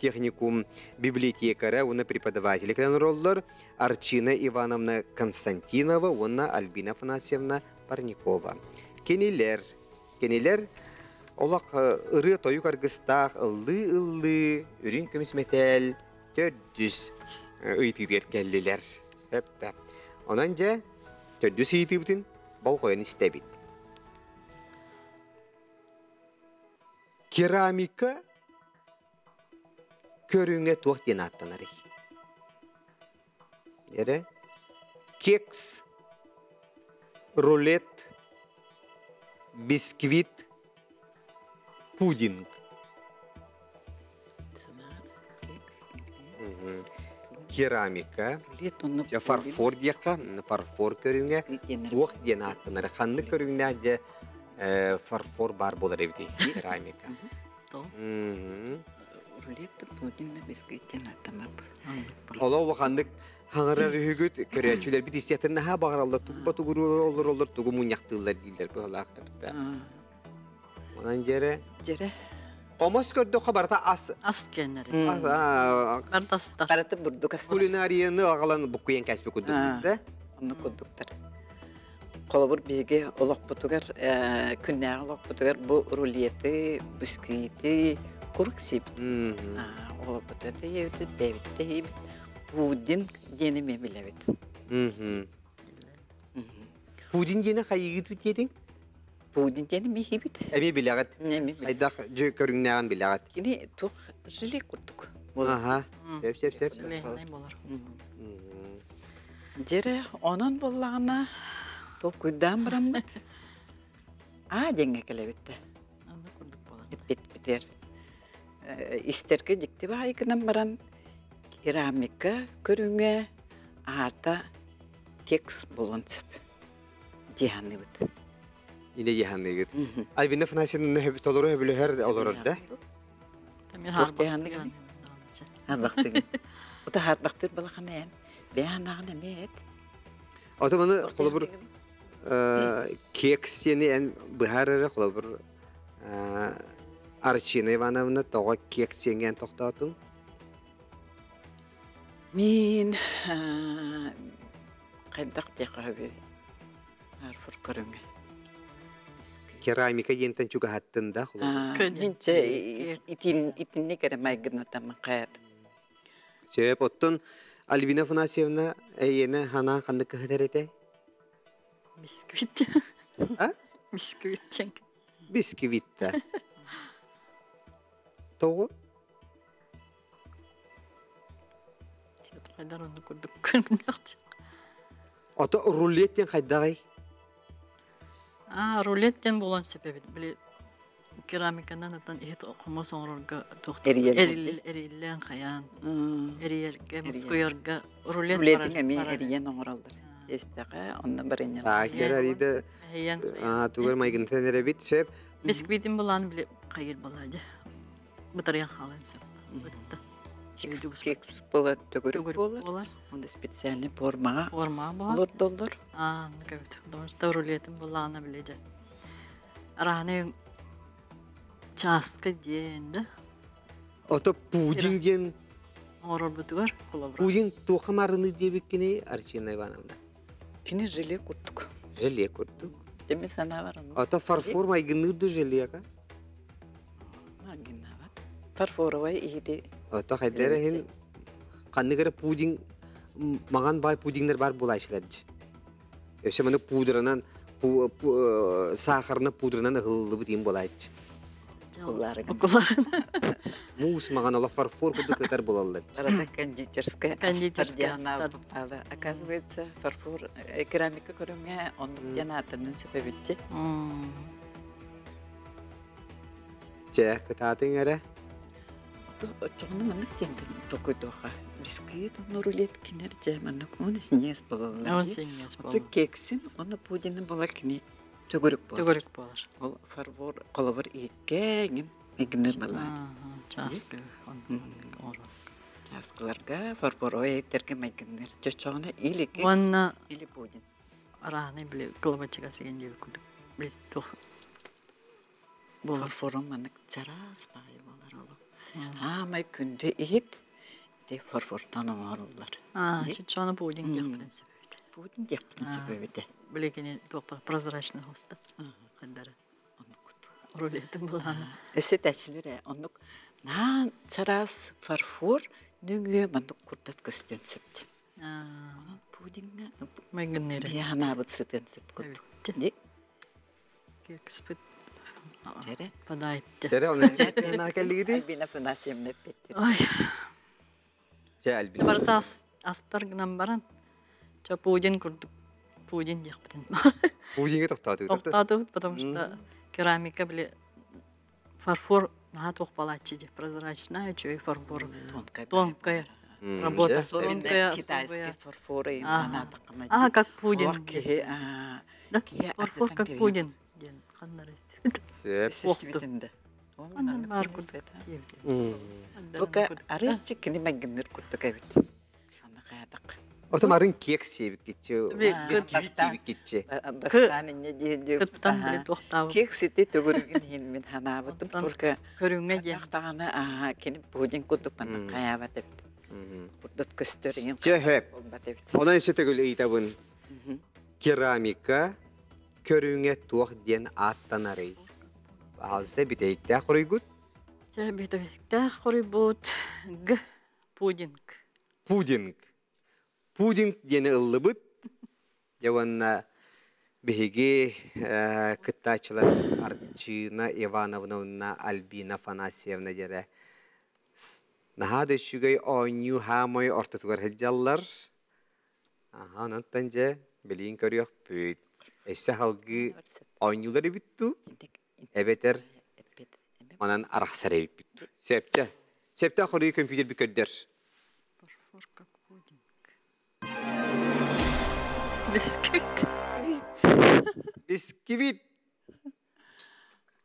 техникум библиотекара уонна преподавателэ кэлэн олороллор Арчина Ивановна Константинова уонна Альбина Афанасьевна Парникова. Кинилэр Кинилэр олох ырыа-тойук аргыстаах ыллыы-ыллыы үрүҥ көмүс мэтээл төрдүс ыйытыытыгар кэллилэр. Эптэ. Онон дьэ, төрдүс ыйытыыбытын болҕойон истэбит. Керамика көрүҥэ туох диэн ааттанарый? Эрэ кекс, рулет, бисквит, пудинг. Керамика, фарфор диэххэ, фарфор көрүҥэ туох диэн ааттанар? Ханнык көрүҥнээх дьэ фарфор баар буолар эбитий керамика? Рулет пудинг бисквит диэн ааттанар. Оло улаханнык хаҥарар үһүгүт көрөөччүлэрбит истиэхтэрин наһаа баҕараллар тугу тугу олороллор тугу мунньахтыыллар дииллэр быһалаах эбитэ. Онон дьэрэ Дьэрэ. Омос көрдөххө барыта ас ас кэннэр. Ас Барыта бурдук ас. Кулинарияны аҕалан буккуйан кэспит курдук да. Оннук курдуктар. Холобур биһиги олохпутугар күннээҕи олохпутугар бу рулеты, бисквити куруук сиэбит. Олохпутугар да ийэбит, бэйэбит да иһибит. Пудинг диэни эмиэ билэбит. Пудин диэни хайыгыт диэтиҥ? Пудин диэни эмиэ иһибит. Эмиэ билэҕит. Хайдах көрүҥнээҕин билэҕит. Кини туох желе курдук. Аха. Сөп сөп сөп. Дьэрэ, онон буоллаҕына толкуйдаан бараммыт аа диэҥҥэ кэлэбит да. Эппитпитигэр истэргэ дьикти баҕайы гынан баран керамика көрүҥэ аата кекс буолуон сөп дии саныыбыт. Инэ дии саныыгыт. Альбина Афанасьевна толору өбүлөһөр олорор да? Туох дии саныыгын? Арбахтыгын. Ута хаарбахтыыр балахан эн. Бэйэ эмиэ эт. Ото маны холобур кекс диэни эн быһаар эрэ холобур. Арчина Ивановна тоҕо киэксиэҥҥээн тохтоотуҥ? Мин хайдах диэххэ сөбүй? Фарфор көрүҥэ. Керамика диэнтэн чугаһаттын да холобур. Мин чэ итинник эрэ майгынатаммын хайат. Сөп, оттон Альбина Афанасьевна эйиэнэ ханаан ханнык кыһытар этэ? Бисквит. А? Бисквит диэн. Бисквитта. Тоҕо? Хайдар онну курдук көрүннэхти. Ото рулет диэн хайдаҕый? Аа, рулет диэн буолуон сөп эбит. Били керамиканан атан иһит хомус оҥорорго туох эриллээн хайаан эрийэргэ, мускуйарга рулет Рулетиҥ эмиэ эрийэн оҥороллор. Истэҕэ, онно барынньалар. Таак чэр арида тугар майгынтан эрэбит сөп. Бисквитин булаан били хайыр балаадьа. Бытарыйан хаалан сөп. Кекс буолар, төгүрүк буолар. Онно специальный формаҕа формаҕа буолар. Олордоллор. Аа, көбүт. Потому что рулетин булаана били дьэ. Арааны чааска диэн да. Ото пудинг диэн оҥорорбутугар холобура. Пудинг туохха маарыныы диэбиккиний, Арчина Ивановна? Кини желе курдук. Желе курдук. Деми санаабар оннук. Ото фарфор майгынныыр ду желега? Майгыннаабат. Фарфоровай иһити. Ото хайдара иһин ханнык эрэ пудинг маҥан баай пудингнар бар буолааччылар дьи. Өссө маны пудранан сахарына пудранан ыһыллыбыт иин буолааччы. Окуларын. Муус маҕан олох фарфор курдук кытар буолаллар. Барата кондитерская Кондитерская попала. Оказывается, фарфор керамика көрүҥэ оннук диэн аатынан сөпөбүтти. Чэ, кытаатыҥ эрэ. Оччоҕуна маннык диэн токуйдуоха. Бисквит уонна рулет кинер дьэ маннык он синьиэс буолаллар. Он синьиэс буолар. Кексин уонна пудины буолар кини төгүрүк буолар. Төгүрүк буолар. Ол фарфор холобур иһиккэ иҥин мигныр балаат. Чааскы Чааскыларга фарфоровай иһиттэргэ майгынныр. Чочоҕуна или кекс, Уонна или пудин. Араанай били кылабачыга сигэн диэбит курдук. Били туох буолар форум маннык чараас баҕайы буолар олох. Аамай күндү иһит ити фарфортан оҥоруллар. Аа, чочону пудинг диэхпитин сөп эбит. Пудинг диэхпитин сөп эбит. Били кини туох прозрачный хоста. Хандара. Рулетин булаана. Өссө тэчилер ээ оннук наан чараас фарфор нөҥүө маннык курдат көстүөн сөп. Онон пудиҥҥа майгынныыр. Биһи ханаабыт сытыан сөп курдук. Кекспит подайте. Сэрэ, оны чэ кэллигити? Альбина Афанасьевна эппиттир. Ой. Чэ, Альбина. Барыта астар гынан баран, чэ пудин курдук пудин диэхпитин. Пудинге тохтоотубут. Тохтоотубут, потому что керамика били фарфор наһаа туох балааччы дии прозрачная үчүгэй фарфор тонкая работа тонкая китайский фарфор а как пудинг да фарфор как пудинг диэн ханнары истибит бар курдук Бука арыыччы кини майгынныр курдук эбит. Аны хаятак. Отом арын кек сиэбиккитчи, бисквит диэбиккитчи. Бастаан инне дии Кыттан били туохтаабыт. Кек сити төгүрүгүн иһин мин ханаабытым только көрүҥҥэ диэн. Тахтаҕына аа кини пудинг курдук манна хаябат эбит. Курдут көстөр иҥин Чөһөп. болбат эбит. Онон өссө төгүл ыйытабын. Керамика көрүҥэ туох диэн ааттанарый? Аалыста бүтэһиктээх хоруйгут? Чэ, бүтэһиктээх хоруйбут Г. Пудинг. Пудинг. Пудинг диэни ыллыбыт. Дьэ уонна биһиги кыттааччылар Арчина Ивановна уонна Альбина Афанасьевна диэрэ наһаа да үчүгэй оонньуу хаамай ортотугар сылдьаллар. Аха, онон дьэ билигин көрүөхпүт. Өссө салгыы оонньуулар эбит дуу? Эбэтэр манан арахсар эбиппит дуу? Сөпчө. Сөптөөх хоруйу компьютер көрдөр. Фарфор как пудинг. Бисквит. Бисквит.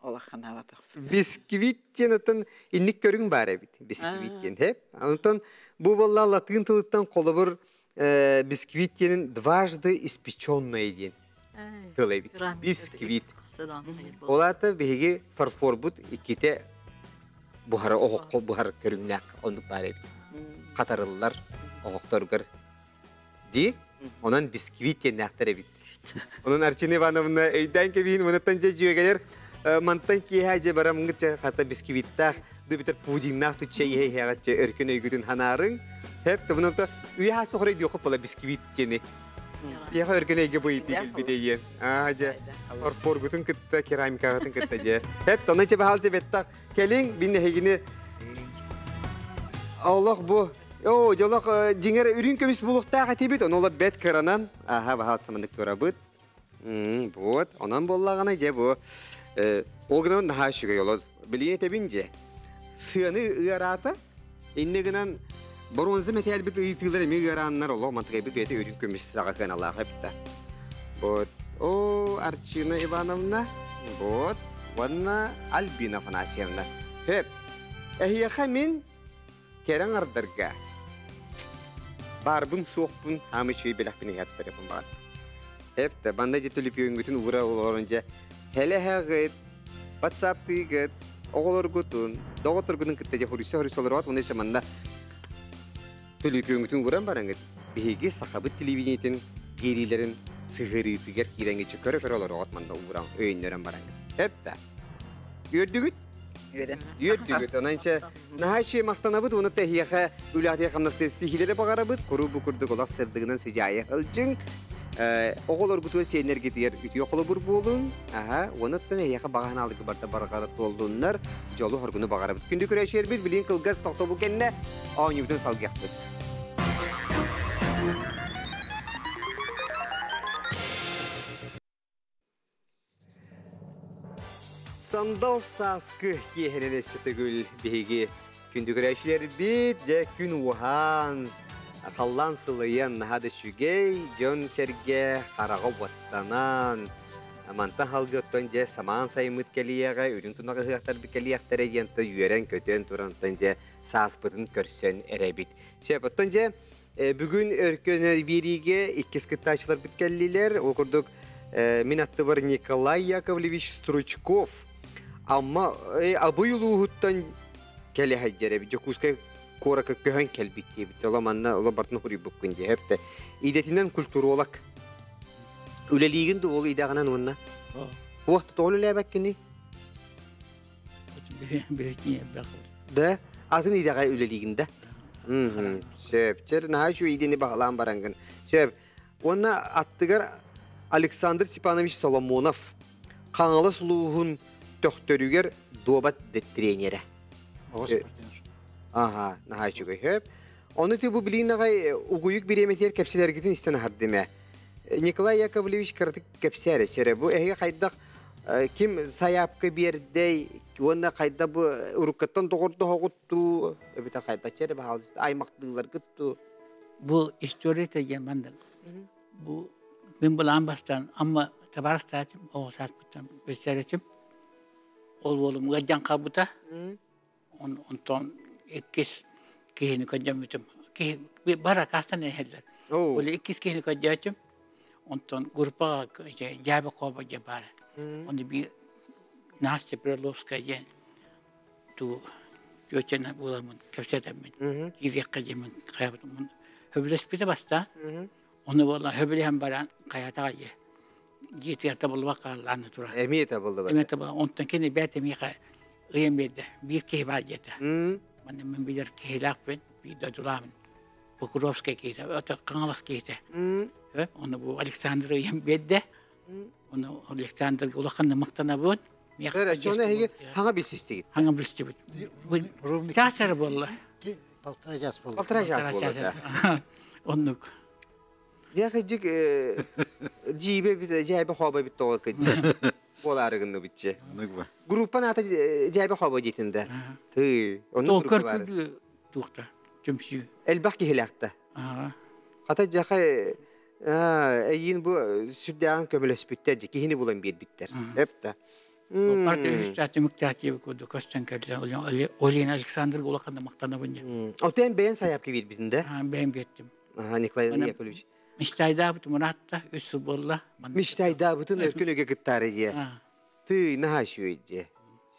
Олаханаабатах. Бисквит диэн оттон инник көрүҥ баар эбит. Бисквит диэн. Хеп. Онтон бу буолла латыын тылыттан холобур бисквит диэнин дважды испеченное диэн тыл эбит. Бисквит. Ол аата биһиги фарфорбут иккитэ Буһара оһоххо буһар көрүҥнээх оннук баар эбит. Хатарыллар оһохторугар ди. Онон бисквит диэннээхтэр эбит. Онон Арчина Ивановна өйдөөн кэбиһин мыныттан дьэ дьүөгэлэр мантан киэһэ дьэ барамҥыт дьэ хата бисквиттаах дубитер пудиннаах тучча иһэ иһэҕит дьэ өркөн өйгүтүн ханаарыҥ. Хэп табынан то үйэ сохрой диоху пола бисквит диэни. Яха өркөн өйгө быйыты кэлбит эйиэн. Аа дьэ орфоргутун кытта керамикаҕытын кытта дьэ. Хэп тону дьэ баһал себеттах кэлиҥ бин эһигини Олох бу Оо, дьолох дьиҥэр үрүҥ көмүс булуохтаах этибит, ону олох бэт кыранан, аха баһаал саманнык турабыт. Вот, онон буоллаҕына дьэ бу ол гынан наһаа үчүгэй олор. Билигин этэбин дьэ. Сыаны ыараата, иннэ гынан боруонза мэтээлбит ыйытыылар эмиэ ыарааннар олох мантыкайбыт бэйэтэ үрүҥ көмүс саҕа кыаналаах эбит. Вот, о, Арчина Ивановна, вот, уонна Альбина Афанасьевна. Хөп, эһиэхэ мин кэрэ аҥардарга баарбын суохпун хаамы үчүгэй бэлэхпин иһэ тутарыахпын баҕар. Эптэ манна дьэ төлөпүөҥҥүтүн уура олорон дьэ хэлэһэҕит, ватсаптыыгыт, оҕолоргутун, доҕотторгутун кытта дьэ хоруйса-хоруйса олороот уонна өссө манна төлөпүөҥҥүтүн ууран бараҥыт биһиги сахабыт телевидениетин биэриилэрин сыһыарыытыгар киирэҥҥит көрө-көрө олороҕут манна ууран өйөннөрөн бараҥыт. Эптэ. Үөрдүгүт? Үөрэн. Үөрдүгүт. Онон чэ, наһаа үчүгэй махтанабыт уонна тэһиэхэ үлэҕитигэр хамнаскы ситиһиилэри баҕарабыт. Куруук бу курдук олох сырдыгынан сыдьаайа сылдьыҥ. Оҕолоргутугар сиэннэргитигэр үтүө холобур буолуҥ. Аһа, уонна эһиэхэ баҕа санааларгы барыта барҕара туоллуннар. Дьолу-хоргуну баҕарабыт. Күндү көрөөччүлэрбит, билигин кылгас тохтобул кэннэ оонньуубутун салгыахпыт. Сандал сааскы киэһэнэн өссө төгүл биһиги күндү көрөөччүлэрбит дьэ күн уһаан, халлаан сылыйан наһаа да үчүгэй, дьон-сэргэ хараҕа уоттанан, мантан халгы оттон дьэ самаан сайыммыт кэлиэҕэ, үрүҥ тунах ыһыахтарбыт кэлиэхтэрэ диэн то үөрэн-көтөн туран оттон дьэ сааспытын көрсөн эрэбит. Сөп, оттон дьэ Бүгүн Өркөн биэриигэ иккис кыттааччыларбыт кэллилэр. Ол курдук мин аттыбар Николай Яковлевич Стручков Амма Абый улууһуттан кэлэ сылдьар эбит. Дьокуускай куоракка көһөн кэлбит диэбит. Ола манна ола бартын хуруйбуккун дии. Хэптэ. Идэтинэн культуролог. Үлэлиигин ду ол идэҕинэн уонна? Уохта тоҕо үлэлээбэккиний? Да, атын идэҕэ үлэлиигин да? Сөп. Чэр, наһаа үчүгэй идэни баһылаан бараҥгын. Сөп. Уонна аттыгар Александр Степанович Соломонов Хаҥалас улууһун Төхтөрүгэр дуобат тренерэ. Аха, наһаа үчүгэй. Сөп. Ону ти бу билигин аҕай угуйук бириэмэтигэр кэпсэтэргитин истэн аһардым ээ. Николай Яковлевич кыратык кэпсээр эчэрэ. Бу эһиги хайдах ким сайаапка биэрдэй уонна хайда бу уруккаттан доҕордоһоҕут дуу эбэтэр хайда чэрэ баһаалыста аймахтыыларгыт дуу? Бу историята диэн маннык. Бу мин былаан бастаан Амма табаарыстаатым, оҕо сааспыттан билсэр Ол уолум ыалдьан хаалбыта. Онтон иккис киһини көрдөммүтүм. Киһи бар акаастан иһэллэр. Ол иккис киһини көрдөөтүм. Онтон группаҕа дьээбэ хообо дьэ баар. Оны биир Настя Приловская диэн туу тетяны буоламмын кэпсэтэммин киириэххэ диэммин хайабытым хөбүлэспитэ бастаан. Ону буолла хөбүлэһэн баран хайатаҕа дьэ дьиэтигэр табыллыбакка хааллааны турар. Эмиэ табыллыбата. Эмиэ табыллыбата. Онтон кини бэйэтэ миэхэ ыйан биэрдэ. Биир киһи баар диэтэ. Манна мин билэр киһилээхпин, биир дойдулаахпын. Покровскай киһитэ, это Хаҥалас киһитэ. Ону бу Александр ыйан биэрдэ. Ону Александрга улаханнык махтанабын. Эрэ, дьоно эһиги хаҥа билсистигит. Хаҥа билсибит. Чаас эрэ буолла. Полтора час буолла. Полтора час буолла. Оннук. Дьэ кыдьык дьиибэ бит дьээбэ хообо бит тоҕо кыдьык буолаары гынны битче. Группан ата дьээбэ хообо диэтин да. Тыы, оннук группа бар. Туохта, түмсүү. Элбэх киһилээхтэ. Хата дьаха эйиин бу сүрдээҕин көмөлөспүттэр, киһини булан биэрбиттэр. Эпта. Партия үстää түмүктээх курдук көстөн кэллэ. Олена Александр улаханна махтанабын дьэ. Отен бэйэн сайаапка биэрбитин да? Бэйэн биэртим. Николай Яковлевич. Мечтайдаабытым ыраатта, үс сыл буолла. Мечтайдаабытын өркөн өгэ кыттаары дьэ. Тыы, наһаа үчүгэй дьэ.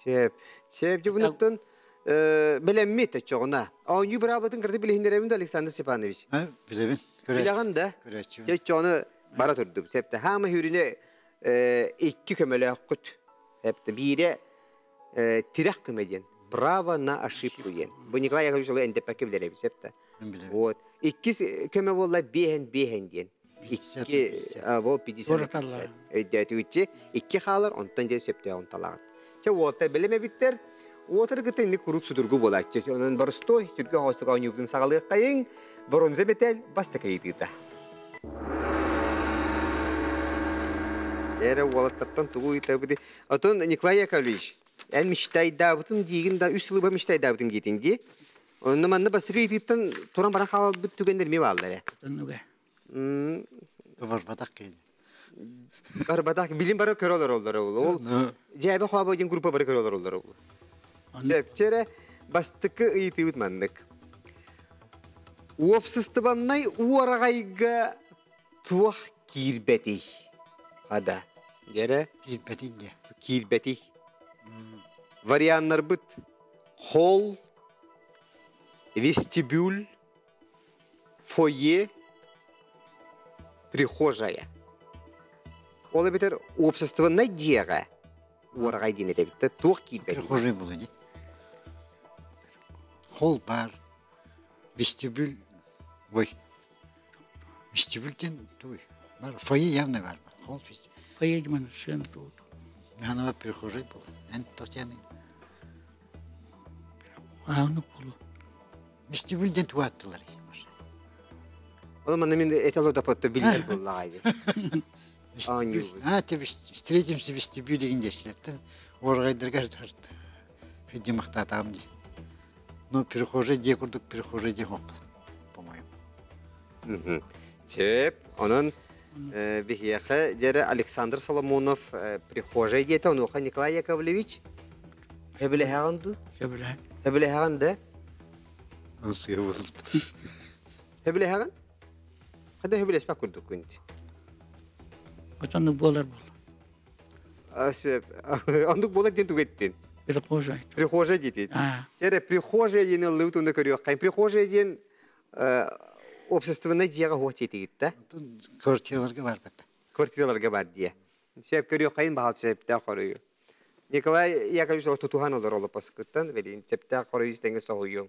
Сөп. Сөп, дьэ бунуттан Бэлэммит оччоҕуна. Оонньуу быраабылатын кырты билиһиннэрэбин да Александр Степанович? Билэбин. Билэҕин да? Көрөөччүбүн. Чэ оччоҕуна бара турдум. Септе хаама хүрүнэ икки көмөлөөххүт. Септе биирэ тирэх көмө диэн. Право на ошибку диэн. Бу Николай Яковлевич олу эндэппэккэ билэр эбит, септе. Вот. Иккис көмө буолла биэһэн биэһэн диэн. Икки бу 50 өйдөөтүгүччи икки хаалар, онтон дьэ сөптөөҕүн талаҕыт. Чэ уолтар бэлэм эбиттэр. Уотар кытта инник куруук судургу буолааччы. Онон боростуой түргө хоостук оонньуубутун саҕалыаххайыҥ. Бронза металл бастакы ыйытыыта. Эрэ уолаттартан тугу ыйытабыт? Отон Николай Яковлевич, эн мечтайдаабытым диигин да үс сылы мечтайдаабытым диэтиҥ дии. Онно манна бастакы ыйытыыттан туран баран хаалбыт түгэннэр эмиэ бааллар ээ. Оннуга. Барбатах киһи. Барбатах билим бары көрө олороллор ол. Ол дьээбэ хообо диэн группа бары көрө олороллор ол. Чэпчэрэ бастакы ыйытыыбыт маннык. Уопсастыбаннай уораҕайга туох киирбэтий? Хада. Дьэрэ? Киирбэтий диэ. Киирбэтий. Варианнарбыт холл, вестибюль, фойе, прихожая. Ол эбэтэр уопсастыбаннай дьиэҕэ уораҕай диэн этэбит да туох киирбэтий? Прихожая буолуо дии. Холл бар, вестибюль, ой, вестибюль диэн туй. Бар, фойе явно бар. Холл, вестибюль. Фойе диэн сыана туут. Анова прихожая буолла. Эн Татьяна. Ааннык буолуо. Вестибюль диэн тугу ааттылар? Ол манна мин этэло да потто биллэр буоллаҕай дии. А, те встретимся в вестибюле деген десилерден уорҕайдарга димахтаатаҕым дии. Но прихожая дии курдук прихожая дии хоқпут, по-моему. Сөп. Онон биһиэхэ дьэрэ Александр Соломонов прихожая диэтэ, онуоха Николай Яковлевич Сөбүлэһэҕин дуу? Сөбүлэһэн. Сөбүлэһэҕин да? Сыа буолт. Сөбүлэһэҕин? Хада сөбүлэспэт курдуккун дии. Отоннук буолар буолла. Оннук буолар диэн тугу эттин? Прихожая. Прихожая диэтин. Дьэ прихожая диэн ыллыбыт уонна көрүөххэ. Прихожая диэн общественнай дьиэҕэ уһуох диэтигит да? Квартираларга барбат. Квартираларга бар дии. Сөп көрүөххэйин баһал сөптөөх хоруйу. Николай Яковлевич тутуһан олор олоппоскуттан билин сөптөөх хоруйу истэҥҥэ соһуйуоҥ.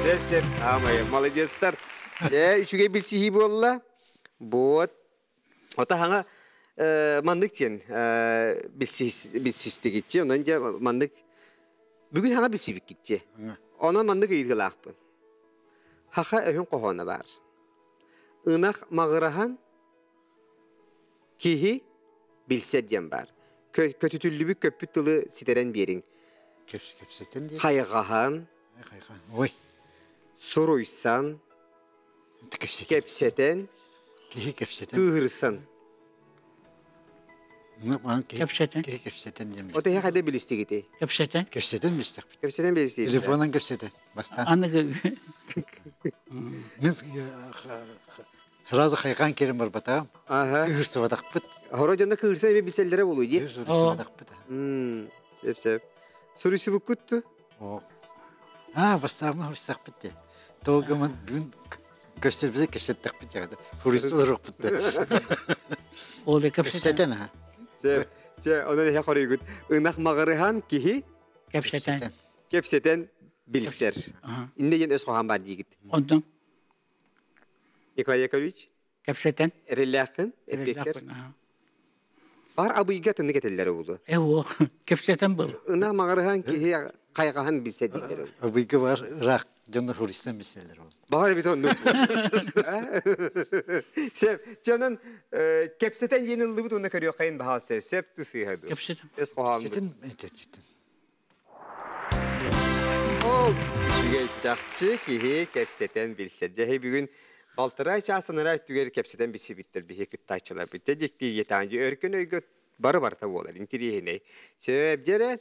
Сөп сөп аамай молодецтар. Э үчүгэй билсиһии буолла. Вот. Ота хаҥа маннык диэн билсистигитчи онон дьэ маннык бүгүн хаҥа билсибиккитчи. Онон маннык ыйытыылаахпын. Хаха өһүн хоһооно баар. Ынах маҕыраһан киһи билсэр диэн баар. Көтүтүллүбүт көппүт тылы ситэрэн биэриҥ. Кэпсэтэн диэн. Хайҕаһан. Хайҕаһан. Ой. Суруйсан. Кэпсэтэн. Кэпсэтэн. Киһи кэпсэтэн. Кыыһырсан. Кэпсэтэн. Киһи кэпсэтэн диэн. Ото эһэ хайда билистигити? Кэпсэтэн. Кэпсэтэн билистэхпит. Кэпсэтэн билистигит. Телефонан кэпсэтэн. Бастаан. Аныгы. Мен сразу хайҕаан киирэн барбатаҕым. Аха. Кыһырсыбатахпыт. Хоро дьоно кыырса эми билсэллэрэ буолуо дии. Суруйсубатахпыт. Сөп сөп. Суруйсубуккут ту? Аа, бастаамна хуруйсахпыт дии. Тоҕо бүгүн көстөрбүтэ кэпсэттэхпит яҕата. Хуруйса олоруохпут да. Ол кэпсэтэн. Кэпсэтэн аха. Сөп. Чэ, онон эһэ хоруйгут. Ынах маҕырыһан киһи Кэпсэтэн. кэпсэтэн билсэр. Инне диэн өс хоһоон баар диигит. Онтон Николай Яковлевич? Кэпсэтэн. Эрэллээххин, эппиэккэр. Бар абыйга тыннык этэллэрэ буолуо. Э уох, кэпсэтэн был. Ынах маҕырыһан киһи хайҕаһан билсэ дииллэр. Абыйга бар ыраах дьоннор хуристан билсэллэр ол. Баҕар эбит оннук. Сөп. Дьонун кэпсэтэн диэн ыллыбыт уонна көрүөххэйин баһаал сөп тусыыһа ду. Кэпсэтэн. Өс хоһоон. Кэпсэтэн этэтитин. Ол үчүгэй чахчы киһи кэпсэтэн билсэр. Дьэ бүгүн балтараа чаас анараа өттүгэр кэпсэтэн билсибиттэр биһи кыттааччыларбыт. Дьэ дьикти етаан өркөн өйгө бары барыта буолар интириэһинэй. Сөп дьэрэ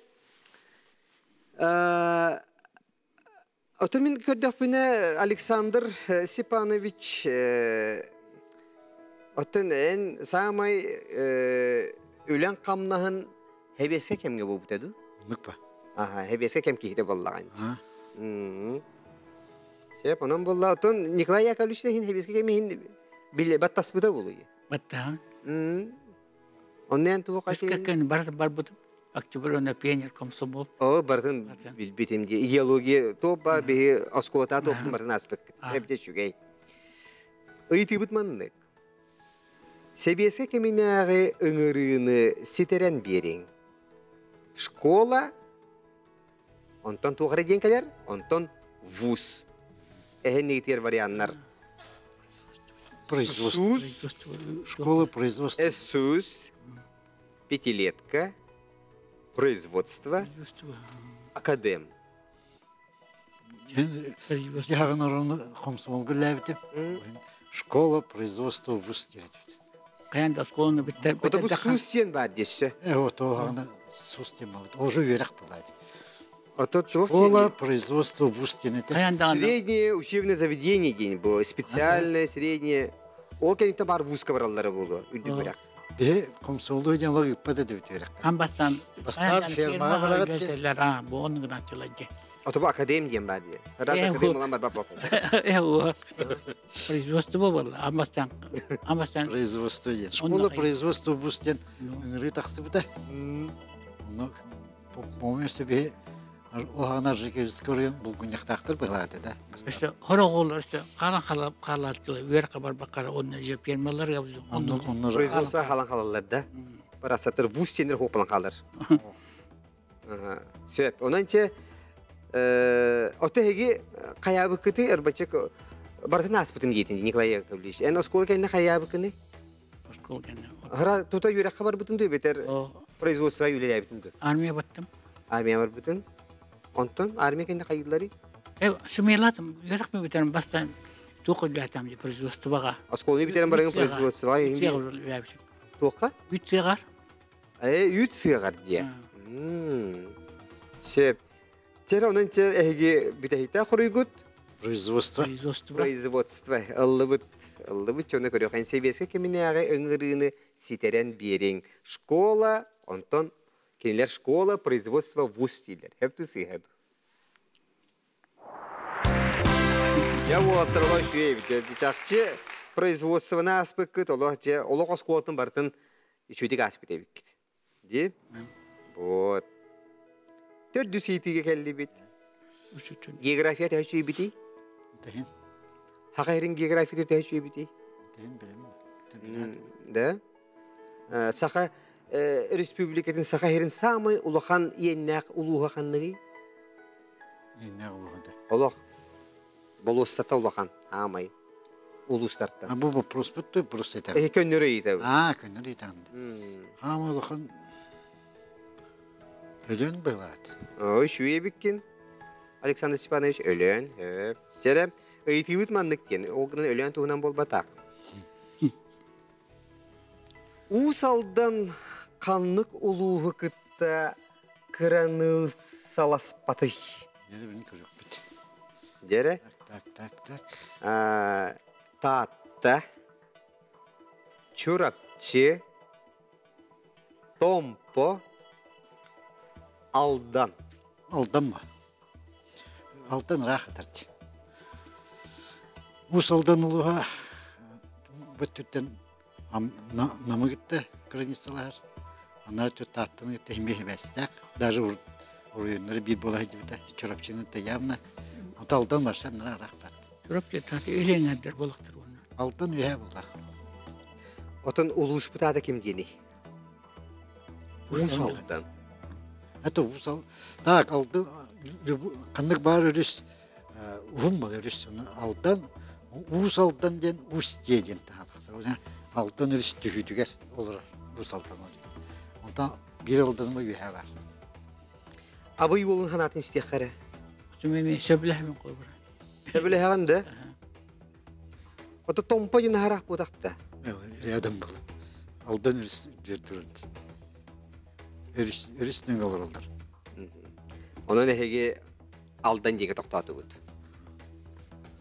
Ото мин көрдөхпүнэ Александр Степанович оттон эн саамай үлэн хамнаһын Хебеске кемге болбут эду? Ныкпа. Аха, хебеске кем кихите боллаган. Сеп, онон болла. Отон Николай Яковлевич хин хебеске кем хин биле баттаспыта болуй. Батта. Оннан туох Эскекен бар бар бут. Октябрь на пионер комсомол. О, бартын билбитим ди. Идеология топ бар бихи осколата топтун бартын аспык. Себде чүгей. Ыйтыбыт маннык. Себесе кеминәгы ыңырыны ситерен берең. Школа, онтон туғары келер, онтон вуз. Эхен негитер варианнар. Производство. Сус, Школа производства. Эсус, пятилетка, производство, академ. Мен орны комсомол гүлләбитим. Школа производства вуз дирет. Каян школаны битте. Ото бу сус сен бар десе. Вот оғана сус тем болот. Ожу верек болады. Ото туох Школа производства вуз денете. Каян дагы. Среднее учебное заведение день бу, специальное среднее. Ол кенитте бар вузка бараллары болу, үдү бирак. Бе комсомолду ден лог иппада деп верек. Амбастан. Бастан фермага барагат. А, бу оны гына чылады. Ото бу академ ден бар ди. Рад академ olan бар бап. Производство болду. Амбастан. Амбастан. Производство ден. Школа производства вуз ден ыңыры таксы бута. Ну, по-моему, бе оғана жеке көрген бұл күннектақтыр былады да. İşte horogol işte karan kalap kalatçılı ver kabar bakara onun je firmalar yapıyor. Onlar Производство халан халалар да. Барасатыр вуз сенер хопалан қалар. Сөп. Онанча ото хеги каябы кыты эрбачек бартын аспытым дейтин Николай Яковлевич. Эн оскол кенне каябы кыны? Оскол кенне. Хара тута юрек хабар бутун ду бетер производство юлелей бутун ду. Армия баттым. Армия бар бутун. Онтон армия кенне кайыллары? Сымыйлатым, юрек ми битерим бастан туқы лятам ди производствога. Осколны битерим баргын производство. Туққа? Үт сыгар. Үт сыгар дия. Сеп. Тер онын тер эһиги бүтәһитә хоруйгут. Производство. Производство. Ыллыбыт, ыллыбыт чоны көрөкән себеске кеминәгә ыңгырыны ситерен берең. Школа, онтон кенелер школа, производство вуз дилер. Хеп тусы хеп. Я уолаттар шүйе бит. Чакчы производствоны аспык олох же олох осколатын бартын үчүдик аспыт эбиккит. Ди? Вот. Төрдү сейтиге келди бит. География тәһүчүй бити? Тәһин. Хакайрын география тәһүчүй бити? Тәһин билем. Да? Саха республикатын Саха херин самый улахан иеннәк улуха ханныгы? Иеннәк улуха да. Олох. Болоссата улахан, амай. Улустарта. А бу вопрос бутты, просто это. Көннөрө итә. А, көннөрө итә. Амай улахан Өлөн былат. Ой, шуе биккин. Александр Степанович өлөн. Жере, ыйтыбыт маннык тен, ол гынан өлөн туһунан болбатак. Усалдан каннык улууһу кытта кыраныл саласпаты. Жере бин көрөк бит. Жере? Так, так, так. Татта, Чурапчы, Томпо, Алдан. Алдан ма? Алдан рахат арти. Усалдан улуға бүттүттен намы гитте границалар. Анар түт таттын гитте химбе хебестек. Даже уруйуннары бир бола хидибите. Чурапчыны да явно. Алдан барса нара рахат. Чурапчы таты элеңәдер болыктыр оны. Алдан үйә булла. Отон улус бутада ким дени? Усалдан. Это усал. Так, алдан кандык бар өрүс, ухум бар өрүс. Алдан, усалдан ден устье ден тағатқасы. Алдан өрүс түхүтүгер олар усалдан олар. Онда бир алдан ма үйә бар. Абы юлын ханатын истехара. Түмеме сөбләһ мен койбур. Сөбләһ да? Ото томпа ден харах будакта. Рядом был. Алдан өрүс жер турунду. Өрүстүн олар олар. Онон эһиги алдан диге токтоотугут.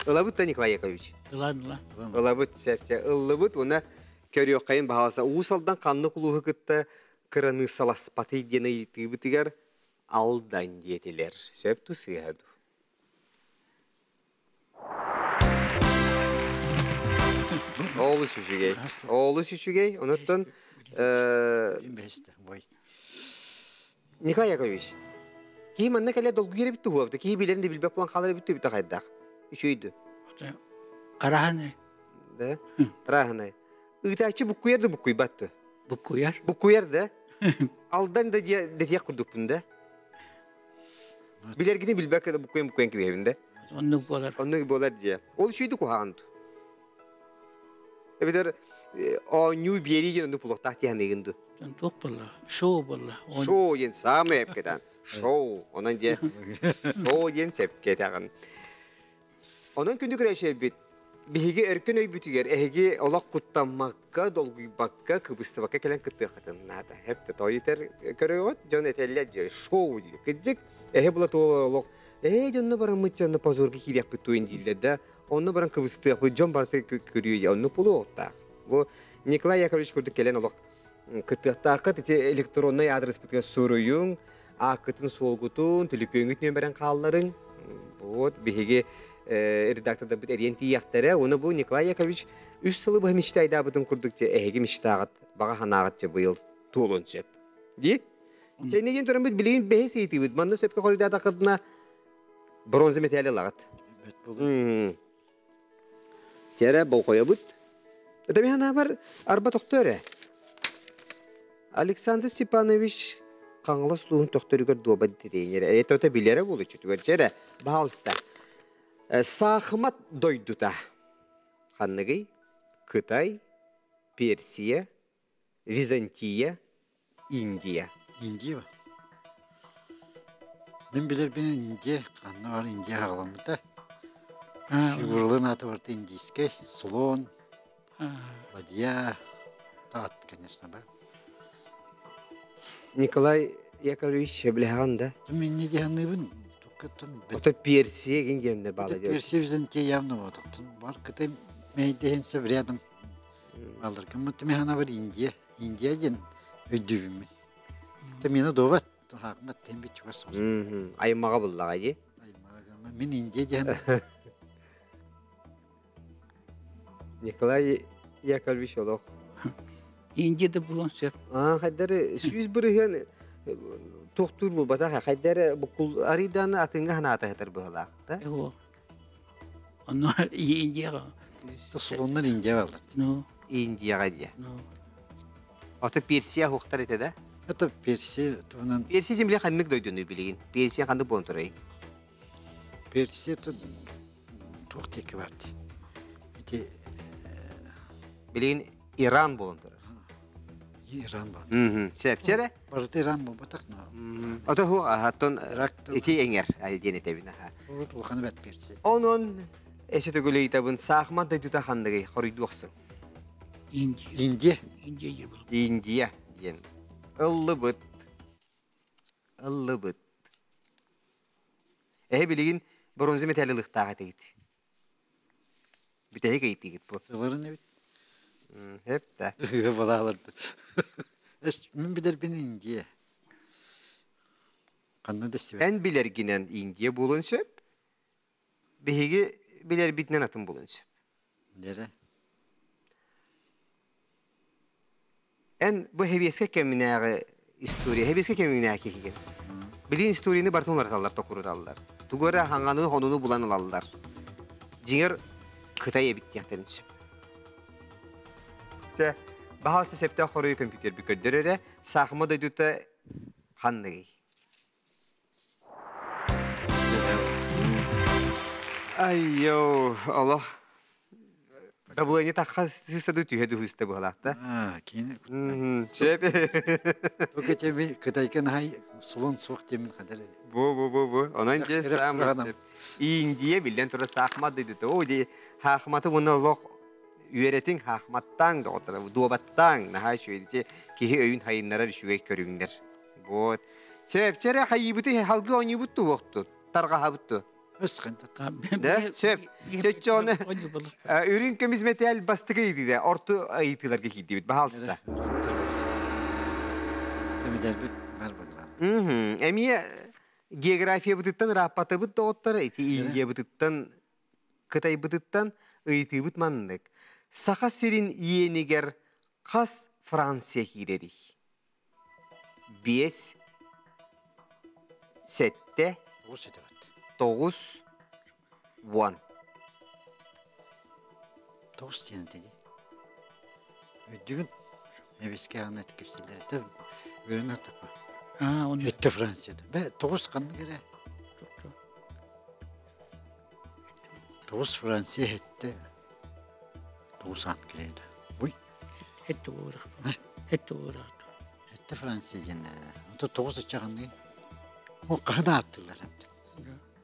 Ылабыт да Николай Яковлевич. Ылан, ылан. Ылабыт сәпче. Ыллыбыт, уна көрүөккайын баһаласа. Уус алдан канны кулуһу кытта кыраныыссаласпатый диэн ыйытыыбытыгар Алдан диэтилэр. Сөп дуу, сыыһа дуу? Олус үчүгэй. Олус үчүгэй. Онуттан Николай Яковлевич, киһи манна кэлэ долгуйар эбит туһуобут. Киһи билэрин да билбэт буолан хаалар эбит түбүтэ хайдах. Үчүгэй дуу? Араһаны. Да? Араһаны. Ыытааччы буккуйар да буккуйбат дуу? Буккуйар. Буккуйар да? Алдан да дэтиэх курдукпун да? Билэргини билбэккэ да буккуйан буккуйан кэбиһэбин да? Оннук буолар. Оннук буолар дии. Ол үчүгэйдик куһаҕан дуу? Эбэтэр оонньуу биэрии диэн оннук булуохтаах дии саныыгын дуу? Туох буолла? Шоу буолла. Шоу диэн саамай эпкэтэн. Шоу. Онон диэ. Шоу диэн сөпкө этэҕин. Онон күндү көрөөччүлэрбит, биһиги өркөн өйбүтүгэр эһиги олох куттаммакка, долгуйбакка, кыбыстыбакка кэлэн кыттыаххытын наада. Хэп тойтер көрөҕүт, дьон этэллэр дьэ шоу диир. Кырдьык, эһи була туола олох ээ дьонно бараммыт дьонно позорга киириэхпит туйун дииллэр да, онно баран кыбыстыахпыт, дьон барыта көрүө оннук буолуохтаах. Бу Николай Яковлевич курдук кэлэн олох кыттыахтааххыт ити электроннай аадырыспытыгар суруйуҥ, ааккытын-суолгутун, түлүпүөҥҥүт нүөмэрин хаалларыҥ. Вот биһиги редактордарбыт эриэн тиийиэхтэрэ. Уонна бу Николай Яковлевич үс сылы быһа мечтайдаабытын курдук дьэ эһиги мечтаҕыт, баҕа санааҕыт дьэ быйыл туолуон сөп. Дии? Чэйнигин тураммыт билигин бэһис ыйытыыбыт. Манна сөпкө хоруйдаатаххытына бронза металл ылаҕыт. Тиэрэ болҕойобут. Это мин санаабар арба тохтоо эрэ. Александр Степанович Хаҥалас улууһун төхтөрүгэр дуобат тренерэ. Это билэрэ буолуччутугар дьэ баһаалыста. Саахымат дойдута. Ханныгый? Кытай, Персия, Византия, Индия. Индия Мин билэрбинэн Индия, ханна бар Индия аҕаламмыта. Фигураларын аата барыта индийскэй, слон, ладья, ат, конечно, бар. Николай Яковлевич сөбүлэһэҕин да? Мин не диһаныыбын. Ото Персия гин диэннэр баала. Персия Византия явно вот. Бар Кытай мэйдэһин сөп рядом. Алыргыммыт түмэһана бар Индия. Индия диэн өйдүүбүммүн. Мені добат, хаакмат тем бит чугас. Аймаҕа буллаҕа дии. Аймаҕа мин Индия диэн. Николай Яковлевич олох. Индия да булуон сөп. Аа, хайдары 100% туохтуур буолбатах, хайдары буккул арыйдааны атыҥҥа ханаата хатар быһалаах да. Ону Индияҕа. Сулуннар Индия баллар. Ну. Индияҕа дии. Ото Персия хуохтар этэ да? Это Персия туһунан. Персия земле ханнык дойдуну билигин? Персия ханнык буолан турай? Персия тут туох диэки бар Ити Билигин Иран буолан турар. Иран буолан. Сөпчере? Барыта Иран буолбатах. Ото ху ахаттон ити эҥэр диэн этэбин аха. Урут улаханы бэт Персия. Онон эсэ төгүлэйтабын саахмат дойдута ханныгый хоруйдуохсун. Индия. Индия. Индия Индия диэн. Ыллыбыт. Ыллыбыт. Эһи билигин бронза металли ылыктаах этигит. Бүтэһик ыйытыгыт бу. Ыларын эбит. Хеп да. Балааларды. Эс мин билэрбин Индия. Ханна да истибэт. Эн билэргинэн Индия буолуон сөп. Биһиги билэрбитинэн атын буолуон сөп. Дэрэ. Эн бу хэбиэскэ кэминээҕи история, хэбиэскэ кэминээҕи киһигин. Билин историяны барытын уларыталлар, токуруталлар. Тугу эрэ хаҥаны, хонуну булан ылаллар. Дьиҥэр, Кытай эбит диэхтэрин сөп. Чэ, баһаалыста сөптөөх хоруйу компьютербит көрдөр эрэ, саахыма дойдута ханныгый? Айо, олох Дабылыанньа тахха сыста ду түһэ дуһуста быһалаахта. Аа, кини. Сөп. Только тебе Кытайка нахай сулон суох темин хадер. Бу бу бу бу. Онон же саамай Индия биллэн турар саахмат дойдута. О ди хаахматы уонна олох үөрэтиҥ хаахматтааҥ доҕоттор дуобаттааҥ наһаа үчүгэй киһи өйүн хайыннарар үчүгэй көрүҥнэр. Вот. Сөп, чэрэ хайыыбыты халгы оонньуубут туһуохту, тарҕаһабыт ту. Да, сөп. Чөччөөнө үрүн көмүс мэтээл бастакы ыйытыыда орто ыйытыыларга киирдибит. Баһаалыста. Мэдээлбит бар быгылаах. Эмиэ географиябытыттан ырааппатыбыт доҕоттор, ити Индиябытыттан, Кытайбытыттан ыйытыыбыт маннык. Саха сирин иэнигэр хас Франция киирэрий? Биэс, сэттэ, Тоҕус этибит. 9, 10. Тоҕус диэн этэ дии. Өйдүүгүн? Эбискэ аҕына кэпсииллэр этэ. Үөрэн аттапа. Аа, оны Өттө Францияда. Бэ, тоҕус ханнык эрэ? Тоҕус Франция этте. Тоҕус Англия да. Буй. Этте буурах. Этте буурах. Этте Франция диэн. Ото тоҕус ыччаҕанный. О, хаһан ааттыылар эбит.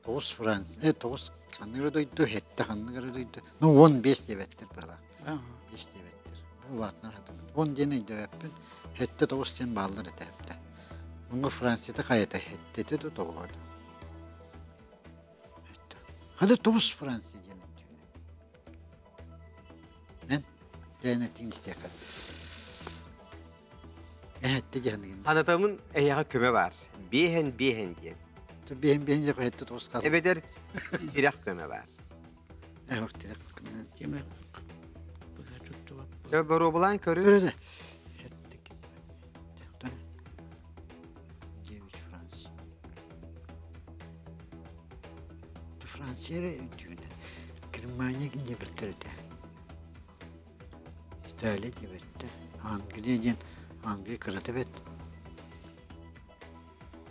Тоҕус Франция, тоҕус ханнык эрэ дойду, сэттэ ханнык эрэ дойду. Ну, 15 диэбэттэр быһалаах. Биэс диэбэттэр. Улаатынар хатаммыт. Он диэн өйдөөбөппүн. Сэттэ тоҕус диэн бааллар этэ эбитэ. Муҥа Францията хайата сэттэтэ да тоҕуһа да. Сэттэ. Хада тоҕус Франция диэн өйдүүбүн. Эн дээн этиҥ истиэххэ. Эһэтти диэн Анатамын эйэҕэ көмө бар. Биэһэн биэһэн диэн. Биэһэн биэһэн диэн хэтти тоҕус хал. Эбэтэр тирэх көмө бар. Эбэх тирэх көмө. Кеме быга туттубап. Дьэ боруобалаан көрү. Көрө Хеттик. Девять Франция. Франция үntүүнэ. Германия диэбэттэр этэ. Италия диэбэттэр. Англия диэн Англия кырата бэт.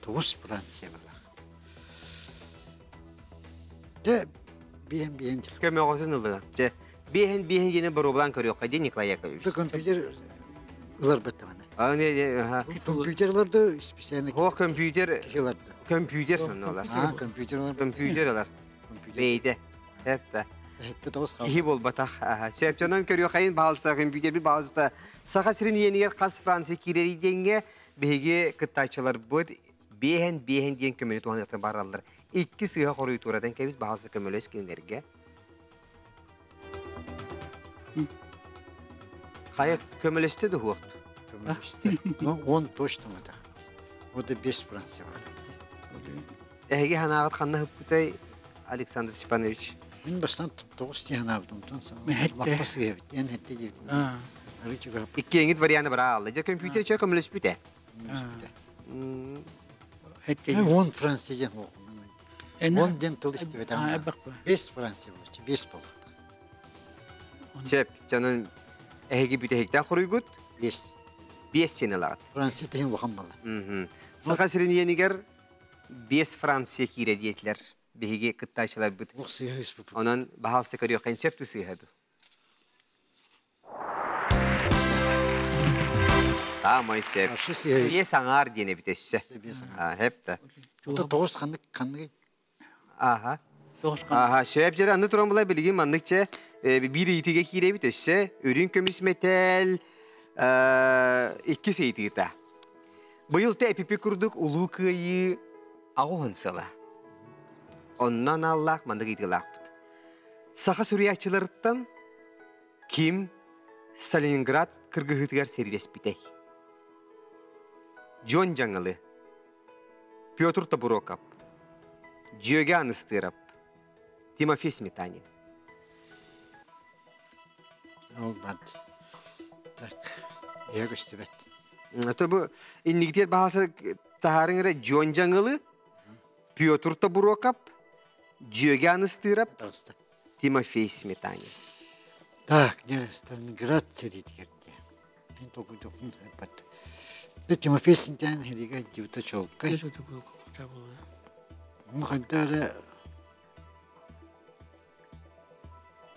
Тоҕус Франция балах. Дьэ, биэһэн биэһэн Көмөҕөтүн ылыа. Дьэ, биэһэн биэһэн диэни боруобалаан көрүөххэ диэн Николай Яковлевич. Компьютер ыларбыт даҕаны. А, не, не, аха. Компьютер ыларды специально О, компьютер ыларды. Компьютер сонно ылар. А, компьютер ылар. Компьютер ылар. Компьютер. Бэйдэ. Эпта. Хэтте тоҕус хал. Киһи буолбатах. Сөптөнөн көрүөхайын баалса компьютер баалста. Саха сирин иэнигэр хас Франция киирэрий диэҥҥэ биһиги кыттааччыларбыт биэһэн биэһэн диэн көмөнү туһаныахтан бараллар. Икки сыыһа хоруй турадан кэбис баалса көмөлөс кинилэргэ. Хайа көмөлөстө да хуохту. Көмөлөстө. Ну, он точно это. Вот и без Франция бар. Эһиги ханаағыт ханна хыппытай Александр Степанович? Мин бастан тоҕус диэн аабытым тон Хэтте. лаппас диэбит. Эн хэтте диэбитин. Арычыга Иккиэҥит варианы бара алла. Дьэ компьютер чө көмөлөспүтэ. Хэтте. Он Франция диэн Он диэн тыл истибэтэ. Аа, эбэк ба. Бес Франция болчу, бес болуктар. Сөп, жанын эһиги бүтэһикте хоруйгут Бес. бес сен ылаҕыт. Франция тehen улахан балла. Саха сирин иэнигэр бес Франция киирэ диэтилэр. Биһиги кыттааччыларбыт. Ох сыһа исп. Онон баһаалыста көрүөххэ сөп сыыһа ду. Саамай сөп. Ашы сыһа Бие саҥаар диэн эбит өссө. Бие саҥаар. Хеп да. Ото тоҕус ханнык ханнык Аха. Тоҕус хан. Аха, сөп жер анны туран булай билигин манныкча биир ыйытыга киирэбит өссө үрүҥ көмүс мэтээл иккис ыйытыыта. Быйыл тэ эпипи курдук улуу кыайыы аҕуһун сыла. Онно аналлаах маннык ыйытыылаахпыт. Саха суруйааччыларыттан ким Сталинград кыргыһыытыгар сэриилэспитэй? Дьон Дьаҥылы, Петр Тобуроков, Дьүөгэ Аныстыырап, Тимофей Сметанин. Ол бар. Так. Эһэ көстүбэт. То бу иннигитер баһаса таһаарыҥ эрэ Дьон Дьаҥылы, Петр Тобуроков, Дьүөгэ Аныстыырап, Таҕыста. Тимофей Сметанин. Так, не Сталинград сэриитигэр диэ. Мин толкуйдуохпун эппэт. Дэ Тимофей Сметанин хэригэ дибитэ чолкай. Ну хайда эрэ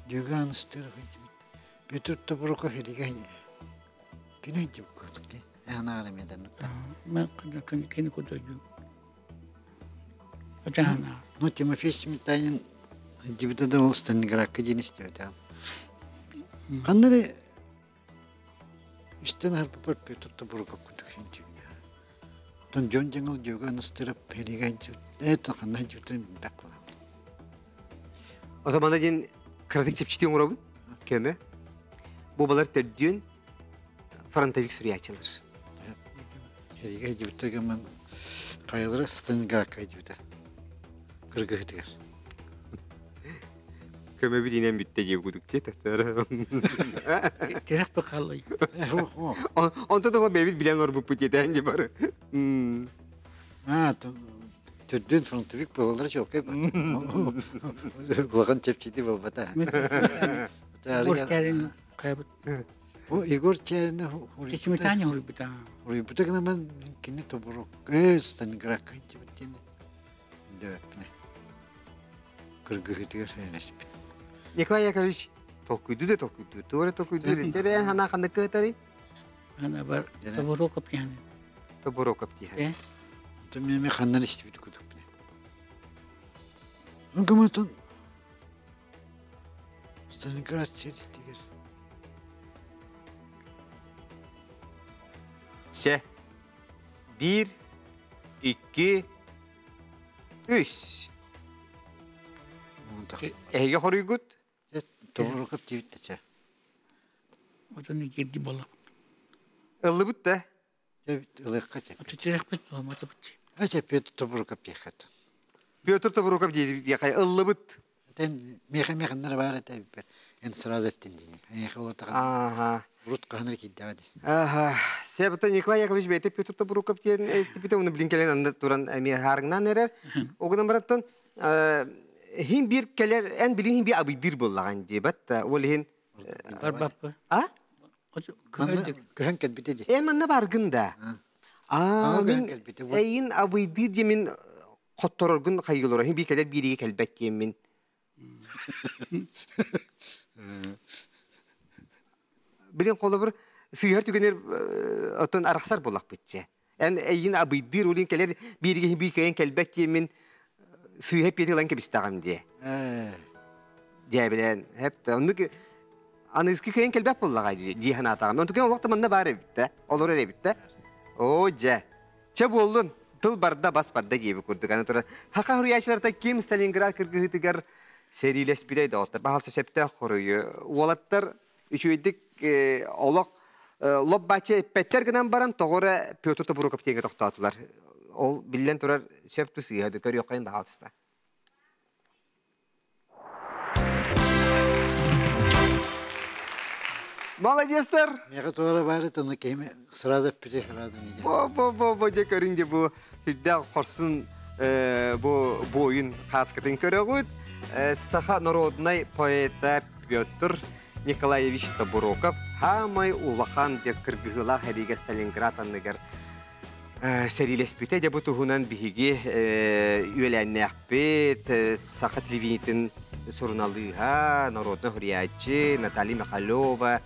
Дьүөгэ Аныстыырап дибит. Петр Тобуроков хэригэ кини дибит Анаара медан. Мен кини кудойдум. Отаана. Ну Тимофей Сметанин дибитэ да ол Сталинградка диэн истибэтэ. Ханна эрэ истэн аһарбыппар Петр Тобуроков курдук синтибине. Тон дьон дьаҥыл Дьүөгэ Аныстыырап хэригэ дибит. Это ханна дибитин билбэт буолам. Ото мана диэн кыратык чэпчэтии оҥоробун көмө. Бу балар төрдүөн фронтовик суруйааччылар. Эригэ дибиттер мен кайылары Сталинградка дибите. Кыргыһытыгар. Көмө бидинен бүтте диye кудук те тахтар. Тирэх бакалай. Онто да бэбит билен орбуппут етен де бар. А, түрдүн фронтовик болалар жок. Улахан чепчеди болбата. Егор Чарин кайбыт. Егор Чарин Чечметани хурбута. Хурбута гына мен кини тобурук. Сталинградка дибиттен. Дөпне. Кыргыһытыгар сэрнеспит. Николай Яковлевич толкуйду да толкуйду. Туора толкуйду. Терен хана ханды кытары. Ана бар Тобуруков дияны. Тобуруков дияны. Мен ханнан истибит кудук. Үнгімітін Сталинград сериттигер. Се. 1, 2, 3. Эге хоруйгут? Тобуруков дибит. Отону кирди бола. Ыллыбыт да? Ылыкка чеп. Аты терекпит була, бит. Ача Петр Тобуруков дияхат. Петр Тобуруков дияхай ыллыбыт. Тен меха-механнар бар это эн сразу аттен дини. Эхе олатаган. Ага. Урут каханар киддавади. Ага. Себета Николай Яковлевич бейте Петр Тобуруков диен типите уну билин келен анда туран эми харыңнан эрер. Огынан бараттан хин бир келер эн билин хин бир абыйдыр боллаган дебат. Ол хин Бар баппы. А? Көһөн келбите ди. Эн манна баргын да. А мен эйин абыйдыр де мен хоттороргун хайгылор. Хин бир келер бириге келбет диен мен. Билин қолы бір сыйыр түгенер отон арақсар болақ бітсе. Ән әйін абыйдыр олин келер бириге бир кайын келбет диен мен сыйыр пети лан кебистагам де. Дия билен хеп та онну аныски кайын келбет боллага ди ханатагам. Онтукен олоқта манна бар битте. Олор эре битте. О жа. Че болдун? Тыл барда бас барда диеби курдук. Аны тура хака хуруячыларта ким Сталинград кыргыһытыгар серилеспидей доғыттар. Бахалса септе хоруйу. Уолаттар үчүйдик олох лоб бачы петтер гынан баран тоғыра Петр Тобуруков теңге тоқтатылар. Ол биллен турар сөп тусыйы көр yoқайын бахалсыста. Молодецтер! Мега туара бары тону кеме сразу пите сразу не. Бо бо бо бо де көрүнде бу хүддә хорсун бу бойын хаскатын көрөгүт. Саха народный поэта Петр Николаевич Тобуруков хамай улахан де кыргыла хәриге Сталинград анныгар сәрилеспите де бу туһунан биһиги үөләннәхпит Саха телевидениетин сурналыга народный хуриячы Наталья Михайлова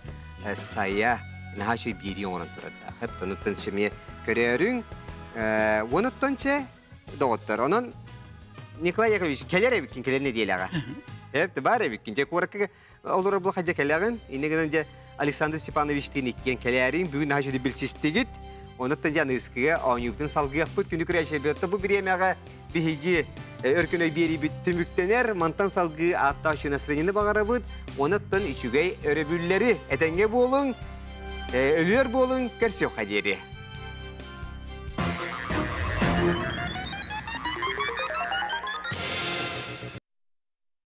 Сая нахаши бири оңорон турарда. Хеп тонуттан семье көрөрүң онуттанче доғыттар. Онон Николай Яковлевич келер эбиккин келер не диелага. Хеп бар эбиккин же куракка олор бу хажа келегин. Инегенен же Александр Степанович тиниккен келерин бүгүн нахаши билсистигит. Онуттан жан ыскыга оңюктун салгыяппыт күнү күрәшә бетте бу биремәгә биһиги өркөнөй бири бүттүмүктенер мантан салгы атта шүнәсренini багарабыт. Онуттан үчүгей өрөбүлләри этеңге болуң, өлөр болуң, көрсө хадери.